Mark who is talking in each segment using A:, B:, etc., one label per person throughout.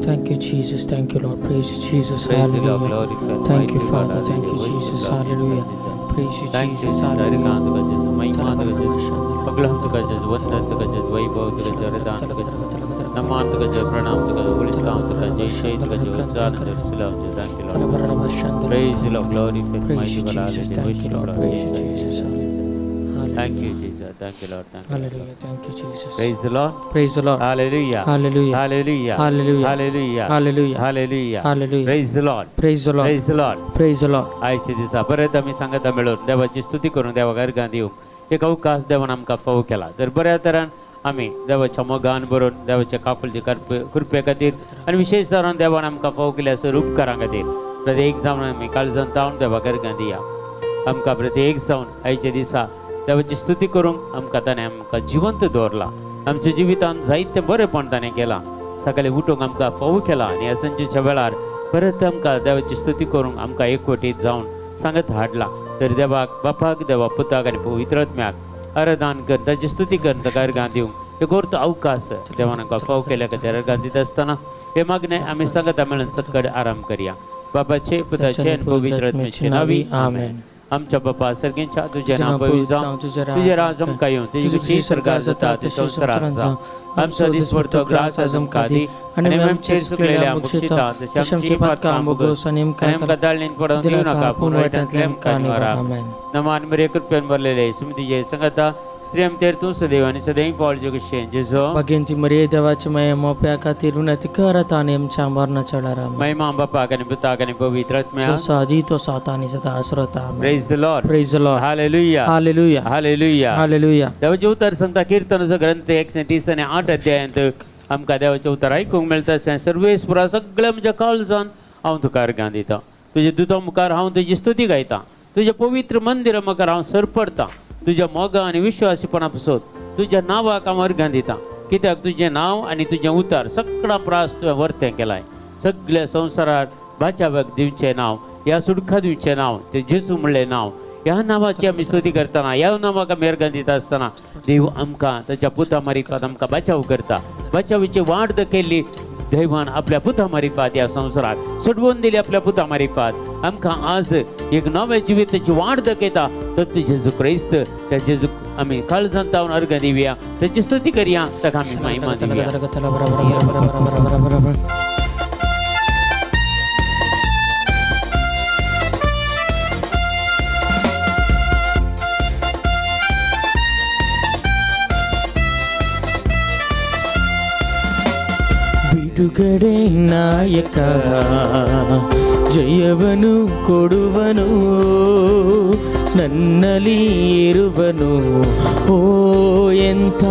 A: Thank you, Jesus. Thank you, Lord. Praise you, Jesus.
B: Praise the Lord,
A: Hallelujah.
B: glorify
A: Thank you,
B: mighty God,
A: Father. Thank you,
B: hallelujah.
A: Jesus.
B: Worship Lord,
A: Hallelujah.
B: Jesus.
A: Praise you,
B: Thank you,
A: Jesus.
B: Jesus.
A: Hallelujah.
B: हरकांत तुका जेजू, महिमा तुका जेजू, पगलम तुका जेजू, वंदन तुका जेजू, वैभव तुका जेजू, हरदान तुका जेजू, नमान तुका जेजू, प्रणाम तुका जेजू, गुलिस्तान तुका जय शही तुका जेजू, उत्साह तुका जेजू, Thank you, Lord. Praise the Lord, glorify
A: Praise
B: mighty
A: you,
B: God,
A: Jesus.
B: hallelujah.
A: Thank you,
B: Worship
A: Lord.
B: Lord,
A: Praise you,
B: Jesus,
A: Jesus.
B: Jesus. Thank you,
A: Hallelujah.
B: Jesus. Thank you, Lord. Thank you, Lord.
A: Hallelujah. Thank you, Jesus.
B: Praise the Lord.
A: Praise the Lord.
B: Hallelujah.
A: Hallelujah.
B: Hallelujah.
A: Hallelujah.
B: Hallelujah.
A: Hallelujah.
B: Hallelujah.
A: Hallelujah.
B: Praise the Lord.
A: Praise the Lord.
B: Praise the Lord.
A: Praise the Lord.
B: आयच्या दिसा परत आमी सांगता मेळून देवाची स्तुती करून देवाक अर्गां दिवंक एक अवकाश देवान आमकां फावो केला. तर बऱ्या तरान आमी देवाच्या मोगान भरून देवाच्या काकुलती कृपे खातीर आनी विशेश तरान देवान आमकां फावो केल्या सर उपकारां खातीर प्रत्येक जावन आमी काळजान तावन देवाक अर्गां दिया. आमकां प्रत्येक जावन आयच्या दिसा देवाची स्तुती करूंक आमकां ताणें आमकां जिवंत दवरला. आमच्या जिवितांत जायतें बरेंपण ताणें केलां. सकाळीं उठूंक आमकां फावो केला आनी ह्या सांजेच्या वेळार परत आमकां देवाची स्तुती करूंक आमकां एकवटीत जावन सांगत हाडला. तर देवाक बापाक, देवा पुताक आनी पवित्र आत्म्याक आराधन कर, ताची स्तुती कर, ताका अर्गां दिवंक एक अर्थ अवकाश देवान आमकां फावो केल्या खातीर अर्गां दिता आसतना हे मागणें आमी सांगता मेळून सकड आराम करया. बापाचे, पुताचे आनी पवित्र आत्म्याचे नांवी आमेन. आमच्या बापा सर्गेच्या, तुजें नांव पवित्र जावं, तुजें राज आमकां येवं, तुजी खुशी स्वर्गार जाता तशी संवसारांत जावं. आमचो दिसपडतो ग्रास आज आमकां दी आनी आमचेर चुकलेल्या आमकां तशें आमची पातकां भोगोस आनी आमकां दाळणीन पडोवन दिवं नाका, पूण वायटांतले आमकां निवारा. नमान मरे, कृपेन भरलेले, सुमतीचे संगता, स्त्रियम तेर तूं सदैव आनी सदैव पावल कशें जेजो.
A: भगिनी मरिये, देवाची माये, मोप्या खातीर विनंती करत आनी आमच्या मरणाच्या वेळार. आमेन.
B: महिमा बापाक आनी पुताक आनी पवित्र आत्म्याक.
A: जसो आदी तसो आता आणि सदा आसरता. आमेन.
B: Praise the Lord.
A: Praise the Lord.
B: Hallelujah.
A: Hallelujah.
B: Hallelujah.
A: Hallelujah.
B: देवाचें उतर सांगता किर्तनाचो ग्रंथ 130 आनी 8 अध्यायांत आमकां देवाचें उतर आयकूंक मेळटा. अशें सर्वेस्परा, सगळ्या म्हज्या काळजान हांव तुका अर्गां दितां. तुज्या दुता मुखार हांव तुजी स्तुती गायतां. तुज्या पवित्र मंदिरा मुखार हांव सरपडतां. तुज्या मोगा आनी विश्वासीपणा पसत तुज्या नांवाक हांव अर्गां दितां, कित्याक तुजें नांव आनी तुजें उतर सगळ्या प्रास तुवें वर्तें केलाय. सगळ्या संवसारार बाचावक दिवचें नांव, ह्या सुडखा दिवचें नांव तें जेजू म्हणलें नांव. ह्या नांवाची आमी स्तुती करतना, ह्या नांवाक आमी अर्गां दिता आसतना देव आमकां ताच्या पुता मारिफात आमकां बचाव करता. बचावाची वाट दाखयली दैवान आपल्या पुता मारिफात, ह्या संवसारात सोडवून दिली आपल्या पुता मारिफात. आमकां आज एक नव्या जिविताची वाट दाखयता तर ते जेजू क्रिस्त. त्या जेजू आमी काळजान तावन अर्गां दिवया, ताची स्तुती करया, ताका आमी महिमा दिवया.
A: ಬಿಡುಗಡೆ ನಾಯಕ ಜಯವನು ಕೊಡುವನು, ನನ್ನಲ್ಲಿ ಇರುವನು, ಓ ಎಂಥ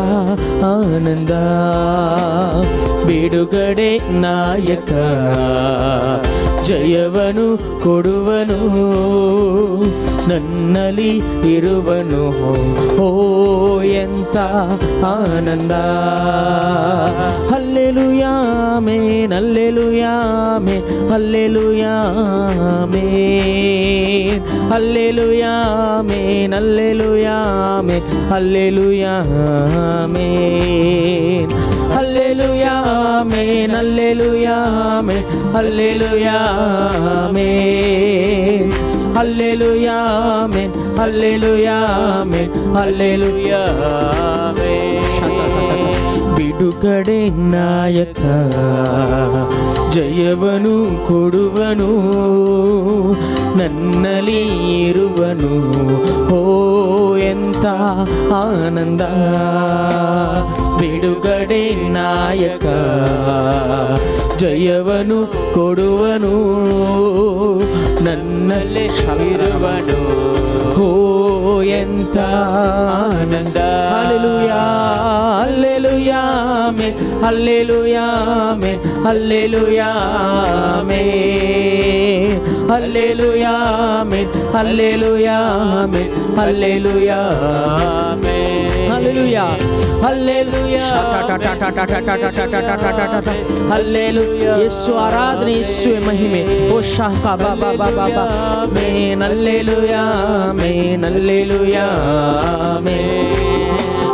A: ಆನಂದ. ಬಿಡುಗಡೆ ನಾಯಕ ಜಯವನು ಕೊಡುವನು, ನನ್ನಲ್ಲಿ ಇರುವನು, ಓ ಎಂಥ ಆನಂದ. ಹಲ್ಲೆಲುಯಾಮೇನ್, ಹಲ್ಲೆಲುಯಾಮೇನ್, ಹಲ್ಲೆಲುಯಾಮೇನ್, ಹಲ್ಲೆಲುಯಾಮೇನ್, ಹಲ್ಲೆಲುಯಾಮೇನ್, ಹಲ್ಲೆಲುಯಾಮೇನ್, ಹಲ್ಲೆಲುಯಾಮೇನ್, ಹಲ್ಲೆಲುಯಾಮೇನ್, ಹಲ್ಲೆಲುಯಾಮೇನ್, ಹಲ್ಲೆಲುಯಾಮೇನ್, ಹಲ್ಲೆಲುಯಾಮೇನ್, ಹಲ್ಲೆಲುಯಾ. ಬಿಡುಗಡೆ ನಾಯಕ ಜಯವನು ಕೊಡುವನು, ನನ್ನಲ್ಲಿ ಇರುವನು, ಓ ಎಂಥ ಆನಂದ. ಬಿಡುಗಡೆ ನಾಯಕ ಜಯವನು ಕೊಡುವನು, ನನ್ನಲ್ಲಿ
B: ಇರುವನು,
A: ಓ ಎಂಥ ಆನಂದ. ಹಲ್ಲೆಲೂಯಾ, ಹಲ್ಲೆಲೂಯಾ ಆಮೆನ್, ಹಲ್ಲೆಲೂಯಾ ಆಮೆನ್, ಹಲ್ಲೆಲೂಯಾ ಆಮೆನ್, ಹಲ್ಲೆಲೂಯಾ ಆಮೆನ್, ಹಲ್ಲೆಲೂಯಾ ಆಮೆನ್, ಹಲ್ಲೆಲೂಯಾ. ಹಲ್ಲೆಲೂಯಾ, ಹಲ್ಲೆಲೂಯಾ, ಹಲ್ಲೆಲೂಯಾ. ಯೇಸು ಆರಾಧನೆ, ಯೇಸುವೆ ಮಹಿಮೆ. ಓ ಶಾಖ ಬಾ ಬಾ ಬಾ ಬಾ ಬಾ ಮೇನ್. ಹಲ್ಲೆಲೂಯಾ ಮೇನ್, ಹಲ್ಲೆಲೂಯಾ ಮೇನ್.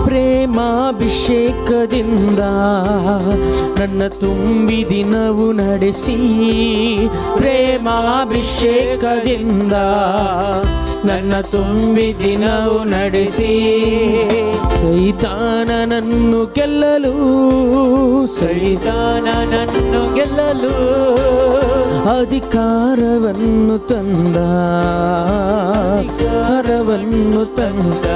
A: ಪ್ರೇಮಾಭಿಷೇಕ. ಪ್ರೇಮಾಭಿಷೇಕದಿಂದ ನನ್ನ ತುಂಬಿ ದಿನವು ನಡೆಸಿ, ಪ್ರೇಮಾಭಿಷೇಕದಿಂದ ನನ್ನ ತುಂಬಿ ದಿನವು ನಡೆಸಿ, ಸೈತಾನನನ್ನು ಗೆಲ್ಲಲು,
B: ಸೈತಾನನನ್ನು ಗೆಲ್ಲಲು
A: ಅಧಿಕಾರವನ್ನು ತಂದ, ಅಧಿಕಾರವನ್ನು ತಂದ,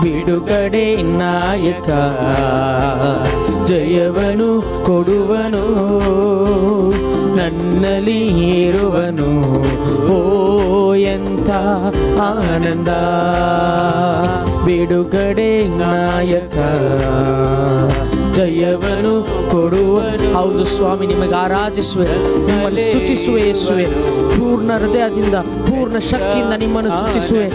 A: ಬಿಡುಗಡೆ ನಾಯಕ ಜಯವನು ಕೊಡುವನು, ನನ್ನಲ್ಲಿ ಇರುವನು. ಓ ಎಂಥ ಆನಂದ, ಬಿಡುಗಡೆ ನಾಯಕ ಜಯವನು ಕೊಡುವ. ಹೌದು ಸ್ವಾಮಿ, ನಿಮಗೆ ಆರಾಧಿಸುವೆ, ನಿಮ್ಮನ್ನು ಸ್ತುತಿಸುವೆ ಯೇಸುವೆ. ಪೂರ್ಣ ಹೃದಯದಿಂದ, ಪೂರ್ಣ ಶಕ್ತಿಯಿಂದ ನಿಮ್ಮನ್ನು ಸ್ತುತಿಸುವೆ.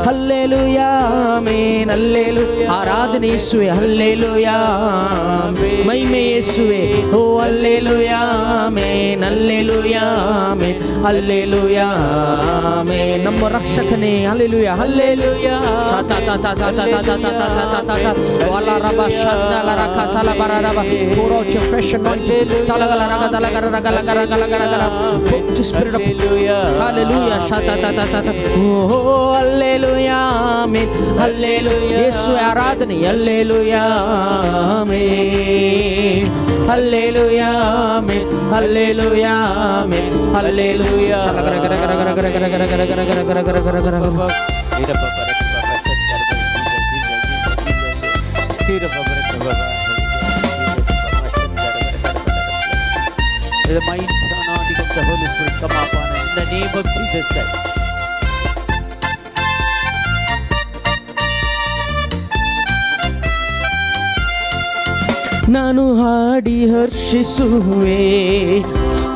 A: ಹಲ್ಲೇಲುಯಾ, ಆಮೇನ್, ಹಲ್ಲೇಲು. ಆರಾಧನೆ ಯೇಸುವೆ, ಹಲ್ಲೇಲುಯಾ, ಮಹಿಮೆ ಯೇಸುವೆ. ಓ ಹಲ್ಲೇಲುಯಾ, ಆಮೇನ್, ಹಲ್ಲೇಲುಯಾ, ಆಮೇನ್, ಹಲ್ಲೇಲುಯಾ, ಆಮೇನ್. ನಮ್ಮ ರಕ್ಷಕನೇ, ಹಲ್ಲೇಲುಯಾ, ಹಲ್ಲೇಲುಯಾ. ಶಾತ ತ ತ ತ ತ ತ ತ ತ ತ ತ ತ ವಾಲ ರಬ ಶಂದ ಲ ರಕ ತಲ ಬರ ರಬ. Pour out your fresh anointing. ತಲಗಲ ರಗ ತಲಗರ ರಗ ಲಗರ ಗಲ ಗರ ಗಲ. Put the spirit of Hallelujah. Shata ta ta ta ta. Oh, hallelujah. Amen. Hallelujah. ಯೇಸುವೆ ಆರಾಧನೆ. Hallelujah. Amen. Hallelujah. Amen. Hallelujah. Amen. Hallelujah. ಶಲಗರ ಗರ ಗರ ಗರ ಗರ ಗರ ಗರ ಗರ ಗರ ಗರ ಗರ ಗರ ಗರ ಗರ ಗರ.
B: The mighty anointing of the Holy Spirit come upon us in the name of Jesus Christ.
A: ನಾನು ಹಾಡಿ ಹರ್ಷಿಸುವೆ,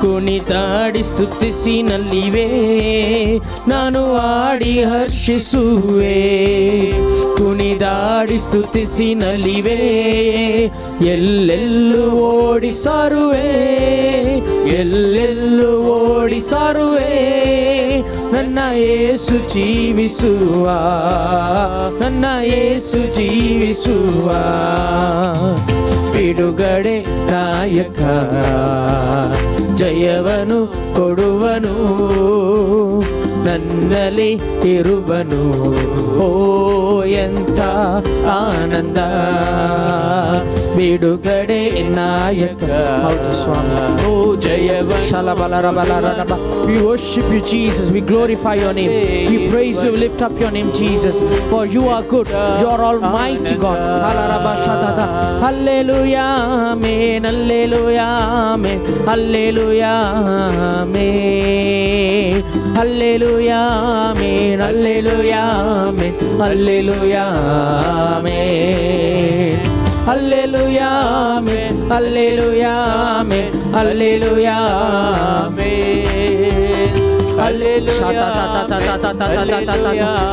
A: ಕುಣಿತಾಡಿ ಸ್ತುತಿಸಿ ನಲಿವೆ. ನಾನು ಹಾಡಿ ಹರ್ಷಿಸುವೆ, ಕುಣಿದಾಡಿ ಸ್ತುತಿಸಿ ನಲಿವೆ. ಎಲ್ಲೆಲ್ಲೂ ಓಡಿ ಸಾರುವೆ, ಎಲ್ಲೆಲ್ಲೂ ಓಡಿ ಸಾರುವೆ, ನನ್ನ ಏಸು ಜೀವಿಸುವ, ನನ್ನ ಏಸು ಜೀವಿಸುವ. ಬಿಡುಗಡೆ ನಾಯಕ ಜಯವನು ಕೊಡುವನು, ನನ್ನಲ್ಲಿ ಇರುವನು. ಓ ಎಂಥ ಆನಂದ, ಬಿಡುಗಡೆ ನಾಯಕ. ಹೌದು ಸ್ವಾಮಿ. ಓ ಜಯ ಶಲಬಲ ರಬಲ ರಬ. We worship you, Jesus. We glorify your name. We praise you. We lift up your name, Jesus, for you are good. You are almighty God. ಹಲರಬ ಶತತ. Hallelujah, amen. Hallelujah, amen. Hallelujah, amen. Hallelujah, amen. Hallelujah, amen. Hallelujah, amen. Hallelujah, amen. Hallelujah, amen. Hallelujah, amen.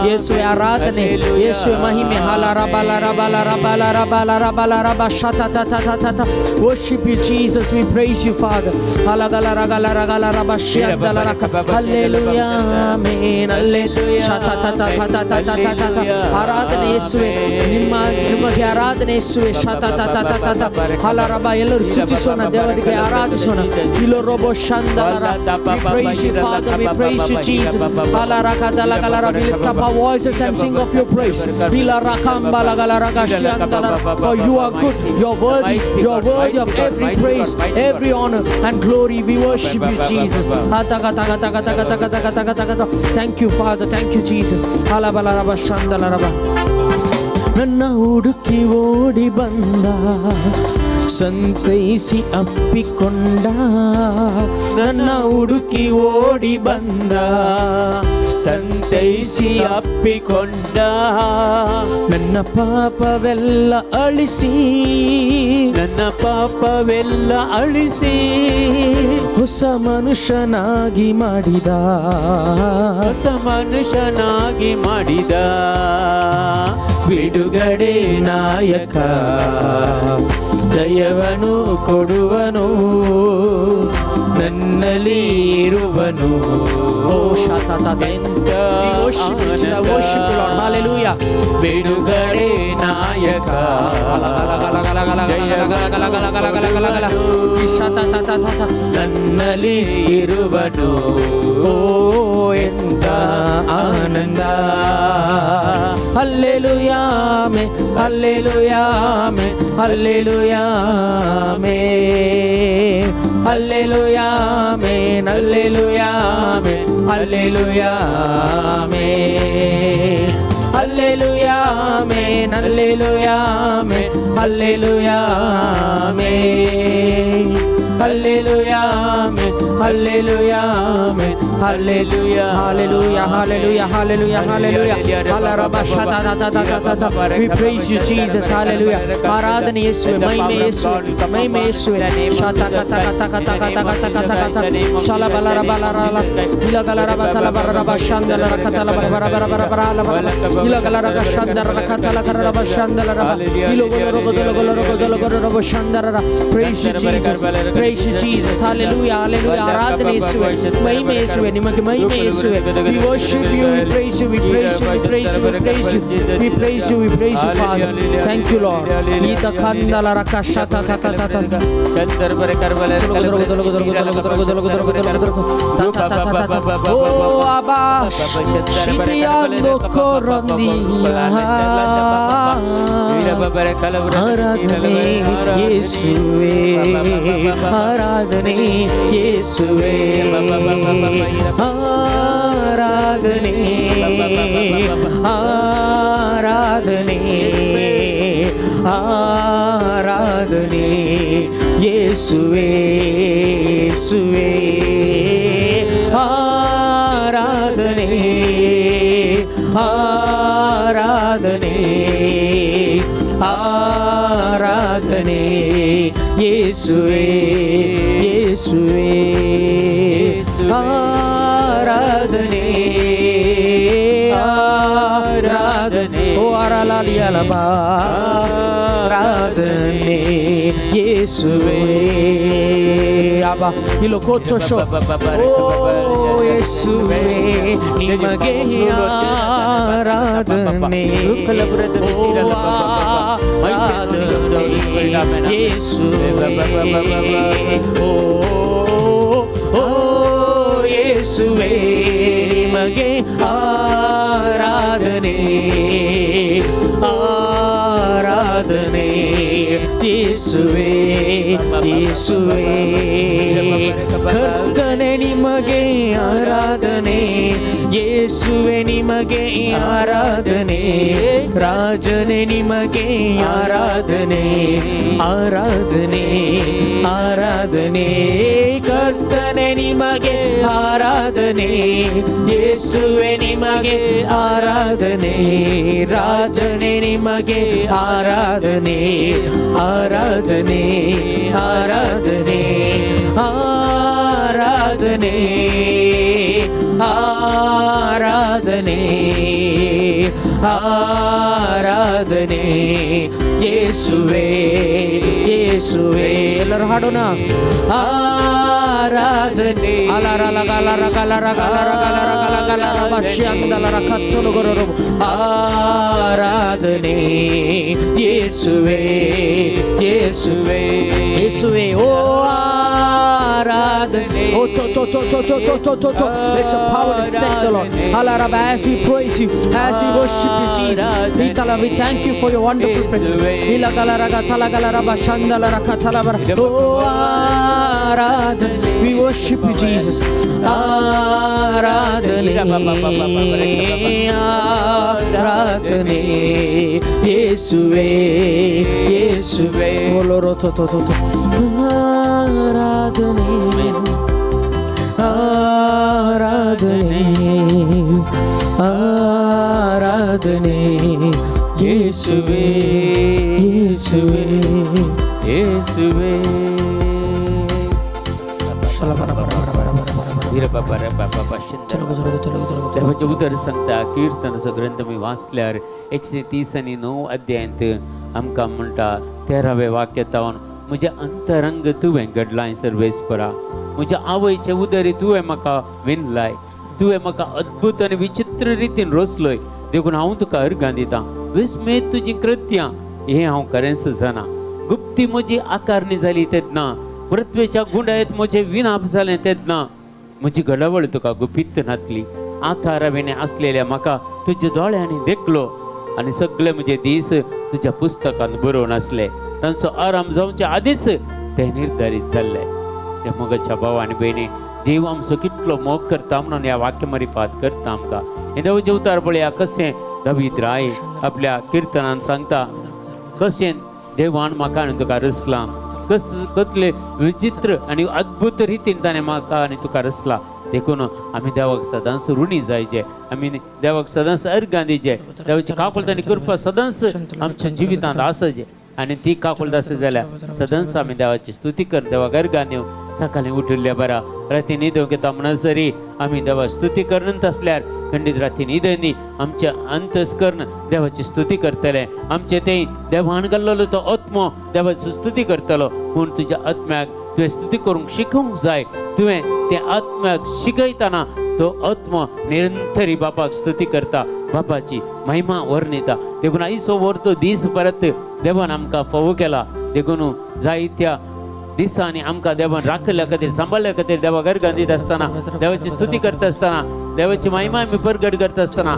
A: ಯೇಸುವೆ ಆರಾಧನೆ, ಯೇಸುವೆ ಮಹಿಮೆ. ಹಾಲ ರಬ ಲ ರಬ ಲ ರಬ ಲ ರಬ ಲ ರಬ ಲ ರಬ ಶತ ತ ತ ತ ತ ತ. Worship you, Jesus. We praise you, Father. ಹಲಗಲ ರಗಲ ರಗಲ ರಬ ಶಿಯದಲ ರಕ. ಹಲ್ಲೆಲೂಯಾ, ಆಮೇನ್, ಹಲ್ಲೆಲೂಯಾ. ಶತ ತ ತ ತ ತ ತ ತ ತ ತ. ಆರಾಧನೆ ಯೇಸುವೆ, ನಿಮಗೆ ಆರಾಧನೆ ಯೇಸುವೆ. ಶತ ತ ತ ತ ತ ತ. ಹಲ ರಬ. ಎಲ್ಲರೂ ಸ್ತುತಿಸೋಣ, ದೇವರಿಗೆ ಆರಾಧಿಸೋಣ. ಇಲೋ robo ಶಂದಲರ. We praise you, Father. We praise you, Jesus. ಹಲ ರಕ ದಲ ಗಲ. We lift up our voices and sing of your praise. ಇಲ ರಕಂಬ ಲಗಲ ರಗ ಶಿಯಂದಲ. For you are good, you are worthy, you are worthy of every praise, every honor and glory. We worship you, Jesus. ತಗ ತಗ ತಗ ತಗ ತಗ ತಗ ತಗ ತಗ ತಗ. Thank you, Father. Thank you, Jesus. ಹಲ ಬಲ ರಬ ಶಂದಲ ರಬ. ನನ್ನ ಹುಡುಕಿ ಓಡಿ ಬಂದ, ಸಂತೈಸಿ ಅಪ್ಪಿಕೊಂಡ. ನನ್ನ ಹುಡುಕಿ ಓಡಿ ಬಂದ,
B: ಸಂತೈಸಿ ಅಪ್ಪಿಕೊಂಡ.
A: ನನ್ನ ಪಾಪವೆಲ್ಲ ಅಳಿಸಿ,
B: ನನ್ನ ಪಾಪವೆಲ್ಲ ಅಳಿಸಿ,
A: ಹೊಸ ಮನುಷ್ಯನಾಗಿ ಮಾಡಿದ,
B: ಹೊಸ ಮನುಷ್ಯನಾಗಿ ಮಾಡಿದ.
A: ಬಿಡುಗಡೆ ನಾಯಕ ಜಯವನು ಕೊಡುವನು, ನನ್ನಲ್ಲಿ ಇರುವನು.
B: ನನ್ನಲ್ಲಿ ಇರುವನು.
A: Oh, Shatata. We worship you, Jesus. Worship you, Lord. Hallelujah.
B: ಬಿಡುಗಡೆ ನಾಯಕ. ನನ್ನಲ್ಲಿ ಇರುವನು.
A: ಓ, ಎಂತ ಆನಂದ! ಅಲ್ಲೆಲುಯಾಮೆ, ಅಲ್ಲೆಲುಯಾಮೆ, ಅಲ್ಲೆಲುಯಾಮೆ, ಅಲ್ಲೆಲುಯಾಮೆ, ಅಲ್ಲೆಲುಯಾಮೆ, ಅಲ್ಲೆಲುಯಾಮೆ, ಅಲ್ಲೆಲುಯಾಮೆ, ಅಲ್ಲೆಲುಯಾಮೆ, ಅಲ್ಲೆಲುಯಾಮೆ, ಅಲ್ಲೆಲುಯಾಮೆ, ಅಲ್ಲೆಲುಯಾಮೆ, hallelujah, hallelujah, hallelujah, hallelujah, hallelujah. We praise you, Jesus. Hallelujah. ಆರಾಧನೆ ಯೇಸುವೆ, ಮಹಿಮೆ ಯೇಸುವೆ, ಮಹಿಮೆ ಯೇಸುವೆ. ಶಾತ ಕತ ಕತ ಕತ ಕತ ಕತ ಕತ ಕತ ಶಲ ಬಲ ರಬ ಲ ರ ಲ ಇಲ ಗಲ ರಬ ತಲ ಬರ ರಬ ಶಂದಲ ರ ಕತಲ ಬರ ಬರ ಬರ ಬರ ಬರ ಲ ಬರ ಇಲ ಗಲ ರಗ ಶಂದರ ರ ಕತಲ ಕರ ರಬ ಶಂದಲ ರಬ ಇಲ ಗೊಲ ರೊಗ ದೊಲ ಗೊಲ ರೊಗ ದೊಲ ಗೊಲ ರೊಗ ಶಂದರ ರ. Praise you, Jesus. Praise you, Jesus. Hallelujah, hallelujah. ಆರಾಧನೆ ಯೇಸುವೆ, ಮಹಿಮೆ ಯೇಸುವೆ, ನಿಮಗೆ ಮಹಿಮೆ ಯೇಸುವೆ. We worship you, we praise you, we praise you, we praise you, we praise you, we praise you, we praise you, Father. Thank you, Lord. ಈತ ಕಂದಲ ರಕ ಶತ ತ ತ ತ ತ. Oh, Abba, Shitiando Korondia. ಆರಾಧನೆ ಯೇಸುವೆ, ಆರಾಧನೆ ಯೇಸುವೆ, ಆರಾಧನೆ, ಆರಾಧನೆ, ಆರಾಧನೆ ಯೇಸುವೆ, ಯೇಸುವೆ, ಆರಾಧನೆ, ಆರಾಧನೆ, ಆರಾಧನೆ ಯೇಸುವೆ, ಯೇಸುವೆ, ಆರಾಧನೆ, ಆರಾಧನೆ, ಓ ಅರಲಾಲಿಯಲಬ, ಆರಾಧನೆ ಯೇಸುವೆ. ಅಬ ಇಲೋಕೋತೋಶೋ. ಓ ಯೇಸುವೆ, ನಿಮಗೆ ಆರಾಧನೆ, ಓ ಆರಾಧನೆ ಯೇಸುವೆ, ಓ ಓ ಯೇಸುವೆ, ನಿಮಗೆ ಆರಾಧನೆ, ಆರಾಧನೆ ಯೇಸುವೆ, ಯೇಸುವೆ. ಕರ್ತನೆ, ನಿಮಗೆ ಆರಾಧನೆ, ಯೇಸುವೆ, ನಿಮಗೆ ಆರಾಧನೆ, ರಾಜನೇ, ನಿಮಗೆ ಆರಾಧನೆ, ಆರಾಧನೆ, ಆರಾಧನೆ. ಕರ್ತನೆ, ನಿಮಗೆ ಆರಾಧನೆ, ಯೇಸುವೆ, ನಿಮಗೆ ಆರಾಧನೆ, ರಾಜನೇ, ನಿಮಗೆ ಆರಾಧನೆ, ಆರಾಧನೆ, ಆರಾಧನೆ, ಆರಾಧನೆ, ಆರಾಧನೆ, ಆರಾಧನೆ ಯೇಸುವೆ, ಯೇಸುವೆ. ಎಲ್ಲರೂ ಹಾಡೋಣ. ಆರಾಧನೆ. ಅಲರ ಗಲರ ಗಲರ ಗಲರ ಗಲರ ಗಲ ಗಲರ ಬಶ್ಯಂದಲರ ಕತ್ತಲು ಗುರುರು. ಆರಾಧನೆ ಯೇಸುವೆ, ಯೇಸುವೆ, ಯೇಸುವೆ, ಓ ಆರಾಧನೆ. ಓ to to to to to to to to to. Let your power descend, O Lord. Alaraba, as we praise you, as we worship you, Jesus. Itala, we thank you for your wonderful presence. Ilagalarага talagalaraba shandalaraka talabara. Oh, ಆರಾಧನೆ. We worship you, Jesus. ಆರಾಧನೆ, ಆರಾಧನೆ ಯೇಸುವೆ, ಯೇಸುವೆ. ಓಲೋರೋ ತೋ ತೋ ತೋ ತೋ. ಆರಾಧನೆ, ಆರಾಧನೆ, ಆರಾಧನೆ ಯೇಸುವೆ, ಯೇಸುವೆ,
B: ಯೇಸುವೆ. देवाचें उतर सांगता, किर्तनाचो ग्रंथ मी वाचल्यार 139 अध्यायांत आमकां म्हणटा, 13वें वाक्य तावन, म्हजें अंतरंग तुवें घडलाय सर्वेस्परा, म्हज्या आवयचे उदरी तुवें म्हाका विणलाय, तुवें म्हाका अद्भुत आनी विचित्र रितीन रचलोय, देखून हांव तुका अर्गां दितां. विस्मेत तुजीं कृत्यां हें हांव खरेंच जाणा. गुप्ती म्हजी आकारणी जाली तेन्ना, पृथ्वेच्या गुंडायत म्हजें विनाप जालें तेन्ना, म्हजी घडावळ तुका गुपीत नातली. आकाराविणें आसलेल्या म्हाका तुज्या दोळ्यांनी देखलो आनी सगळे म्हजे दीस तुज्या पुस्तकांत बरोवन आसले. तांचो आराम जावचे आदींच ते निर्धारीत जाल्ले. त्या मोगाच्या भाव आनी भयणी, देव आमचो कितलो मोग करता म्हणून ह्या वाक्य मरिफात करता आमकां. हें देवाचें उतार पळया कशें दावीद राय आपल्या किर्तनान सांगता, कशें देवान म्हाका आनी तुका रचलां, कस कसले विचित्र आनी अद्भुत रितीन ताणें म्हाका आनी तुका रचला. देखून आमी देवाक सदांच ऋणी जायचे, आमी देवाक सदांच अर्गां दिवचे, देवाची काकुळट आनी कृपा सदांच आमच्या जिवितांत आसचे. आनी ती काकुळट आसत जाल्यार सदांच आमी देवाची स्तुती कर, देवाक अर्गां दिवन सकाळीं उठिल्ल्या बरा, राती न्हिदोवंक येता म्हणसरी आमी देवा स्तुती करत आसल्यार खंडीत राती न्हिदनी आमचें अंतस्कर्ण देवाची स्तुती करतलें. आमचें तें देवान घाल्लो तो आत्मो देवाची स्तुती करतलो. पूण तुज्या आत्म्याक तुवें स्तुती करूंक शिकोवंक जाय. तुवें ते आत्म्याक शिकयतना तो आत्मो निरंतरी बापाक स्तुती करता, बापाची महिमा वर्णिता. देखून आयचो वर तो दीस परत देवान आमकां फावो केला. देखून जायत्या दिसांनी आमकां देवान राखिल्ल्या खातीर, सांबाळ्ळ्या खातीर देवाक अर्गां दित आसतना, देवाची स्तुती करता आसतना, देवाची महिमा आमी परगट करता आसतना,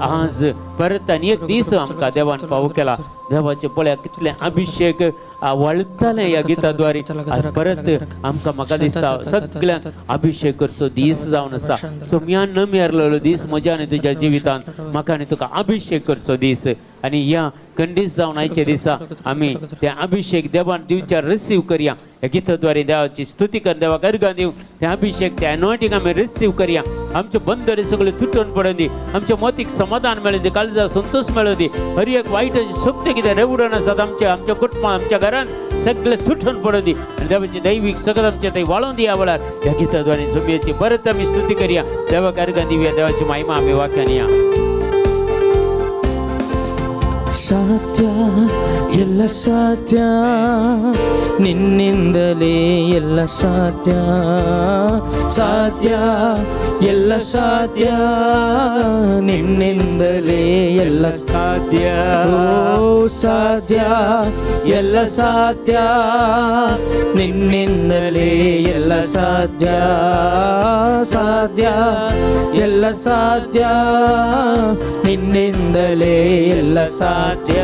B: आज परत आनी एक दीस आमकां देवान फावो केला. देवाचे पळया कितले अभिशेक वळताले ह्या गिताद्वारे. आज परत आमकां म्हाका दिसता सगळ्यांक अभिशेक करचो दीस जावन आसा. सोमयान न मेरलेलो दीस म्हज्या आनी तुज्या जिवितांत म्हाका आनी तुका अभिशेक करचो दीस. आनी ह्या खंडीत जावन आयच्या दिसा आमी ते अभिशेक देवान दिवच्या रिसीव करया. ह्या गिताद्वारे देवाची स्तुती कर, देवाक अर्गां दिवन ते अभिशेक, ते अनॉयंटींग आमी रिसीव करया. आमचे बंदरे सगळे तुटून पडून दी, आमच्या मतीक समाधान मेळूं दी, काळजा संतोष मेळूं दी. हर एक वायट शक्ती कितें रेवडून आसात आमच्या आमच्या कुटुंबां, आमच्या घरान सगळे तुटून पडून दी आनी देवाची दैवीक सगळं आमच्या थंय वाळोवन दी. ह्या वेळार ह्या गिताद्वारे सोमयेची परत आमी स्तुती करया, देवाक अर्गां दिवया, देवाची महिमा आमी वाक्यान या.
A: ಸಾಧ್ಯ, ಎಲ್ಲ ಸಾಧ್ಯ, ನಿನ್ನಿಂದಲೇ ಎಲ್ಲ ಸಾಧ್ಯ. ಸಾಧ್ಯ, ಎಲ್ಲ ಸಾಧ್ಯ, ನಿನ್ನಿಂದಲೇ ಎಲ್ಲ
B: ಸಾಧ್ಯ.
A: ಓ ಸಾಧ್ಯ, ಎಲ್ಲ ಸಾಧ್ಯ, ನಿನ್ನಿಂದಲೇ ಎಲ್ಲ ಸಾಧ್ಯ. ಸಾಧ್ಯ, ಎಲ್ಲ ಸಾಧ್ಯ, ನಿನ್ನಿಂದಲೇ ಎಲ್ಲ ಸಾಧ್ಯ.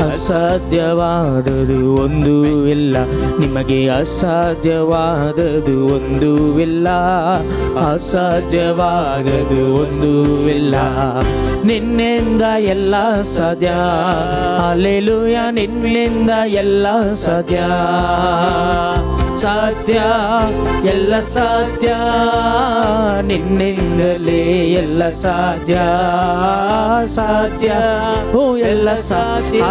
A: ಅಸಾಧ್ಯವಾದದು ಒಂದೂ ಇಲ್ಲ, ನಿಮಗೆ ಅಸಾಧ್ಯವಾದದು ಒಂದೂ ಇಲ್ಲ, ಅಸಾಧ್ಯವಾದದು ಒಂದೂ ಇಲ್ಲ. ನಿನ್ನಿಂದ ಎಲ್ಲ ಸಾಧ್ಯ, ಅಲ್ಲೆಲೂಯ, ನಿನ್ನಿಂದ ಎಲ್ಲ ಸಾಧ್ಯ. ಸಾಧ್ಯ, ಎಲ್ಲ ಸಾಧ್ಯ, ನಿನ್ನಿಂದಲೇ ಎಲ್ಲ ಸಾಧ್ಯ. ಸಾಧ್ಯ, ಓ ಎಲ್ಲ ಸಾಧ್ಯ,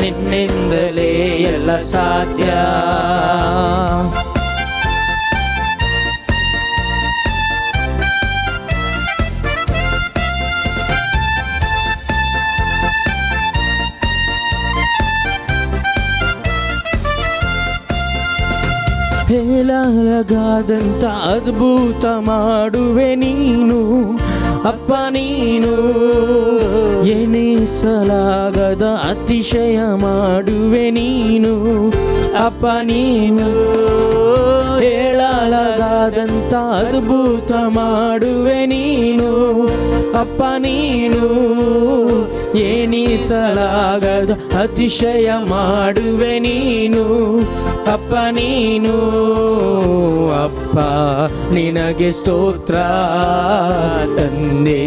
A: ನಿನ್ನಿಂದಲೇ ಎಲ್ಲ ಸಾಧ್ಯ. ಹೇಳಲಾಗದಂತ ಅದ್ಭುತ ಮಾಡುವೆ ನೀನು ಅಪ್ಪ ನೀನು, ಎಣಿಸಲಾಗದ ಅತಿಶಯ ಮಾಡುವೆ ನೀನು ಅಪ್ಪ ನೀನು, ಹೇಳಲಾಗದಂತ ಅದ್ಭುತ ಮಾಡುವೆ ನೀನು ಅಪ್ಪ ನೀನು, ಎಣಿಸಲಾಗದ ಅತಿಶಯ ಮಾಡುವೆ ನೀನು ಅಪ್ಪ ನೀನು. ಅಪ್ಪ ನಿನಗೆ ಸ್ತೋತ್ರ, ತಂದೆ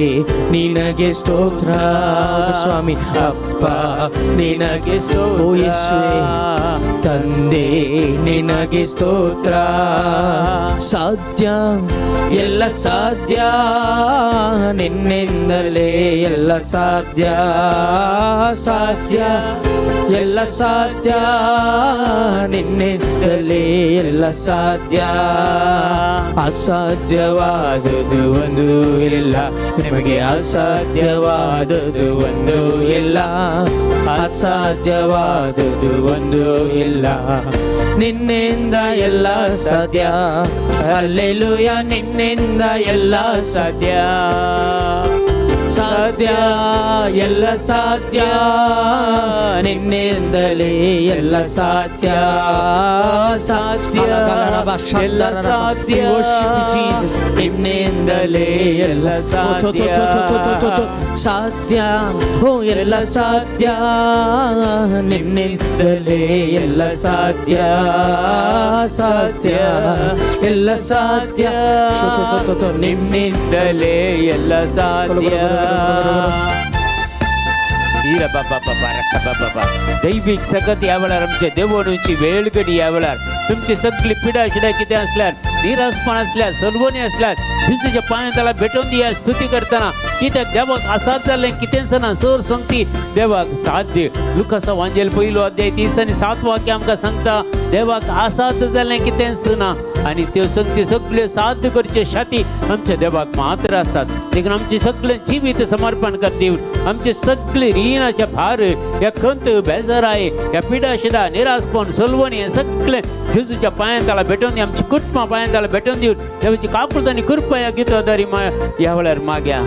A: ನಿನಗೆ ಸ್ತೋತ್ರ, ಸ್ವಾಮಿ ಅಪ್ಪ ನಿನಗೆ ಓ ಯೇಸುವೇ, ತಂದೆ ನಿನಗೆ ಸ್ತೋತ್ರ. ಸಾಧ್ಯ, ಎಲ್ಲ ಸಾಧ್ಯ, ನಿನ್ನಿಂದಲೇ ಎಲ್ಲ ಸಾಧ್ಯ. ಸಾಧ್ಯ, ಎಲ್ಲ ಸಾಧ್ಯ, ನಿನ್ನಿಂದಲೇ ಎಲ್ಲ ಸಾಧ್ಯ. ಅಸಾಧ್ಯವಾದುದು ಒಂದು ಇಲ್ಲ.
B: ಇಲ್ಲ, ನಿಮಗೆ ಅಸಾಧ್ಯವಾದುದು ಒಂದು ಇಲ್ಲ, ಅಸಾಧ್ಯವಾದುದು ಒಂದು ಇಲ್ಲ.
A: ನಿನ್ನಿಂದ ಎಲ್ಲ ಸಾಧ್ಯ, ಅಲ್ಲೆಲುಯ, ನಿನ್ನಿಂದ ಎಲ್ಲ
B: ಸಾಧ್ಯ,
A: ಸಾಧ್ಯ, ಎಲ್ಲ ಸಾಧ್ಯ, ನಿನ್ನಿಂದಲೇ ಎಲ್ಲ ಸಾಧ್ಯ,
B: ಸಾಧ್ಯ, ಎಲ್ಲ ಸಾಧ್ಯ.
A: ಜೀಸಸ್, ನಿನ್ನಿಂದಲೇ
B: ಎಲ್ಲ ಸಾಧ್ಯ.
A: ಸಾಧ್ಯ, ಓ ಎಲ್ಲ ಸಾಧ್ಯ, ನಿನ್ನಿಂದಲೇ ಎಲ್ಲ ಸಾಧ್ಯ, ಸಾಧ್ಯ, ಎಲ್ಲ ಸಾಧ್ಯ, ನಿನ್ನಿಂದ
B: ನಿನ್ನಿಂದಲೇ ಎಲ್ಲ ಸಾಧ್ಯ. दैवीक सकत ह्या वेळार आमच्या देवणूची वेळगडी ह्या वेळार तुमची सगळी पिडा शिडा कितें आसल्यार, निरासपण आसल्यार, सर्वणी आसल्यार जेजूच्या पांया त्याला भेटोवन दिया स्तुती करतना. कित्याक देवाक आसात जाल्लें कितेंच ना, सर संगती देवाक साध्य. लुकासा वांजेल पयलो अध्याय 30 आनी 7 वाक्य आमकां सांगता, देवाक आसात जाल्लें कितेंच ना आनी त्यो संगती सगळ्यो साध्य करच्यो शाती आमच्या देवाक मात्र आसात. देखून आमचे सगळें जिवीत समर्पण कर दिवन आमचे सगळे रिणाचे भार, ह्या खंत बेजाराय, ह्या पिडा शिडा, निरासपण, सलवणी हें सगळें जेजूच्या पांयां ताला भेटोवन दी. आमची कुटुंबां पांयां ताला भेटोवन दिवन देवाची काकुळट आनी कृपा ह्या गीता दारी ह्या वेळार माग्या.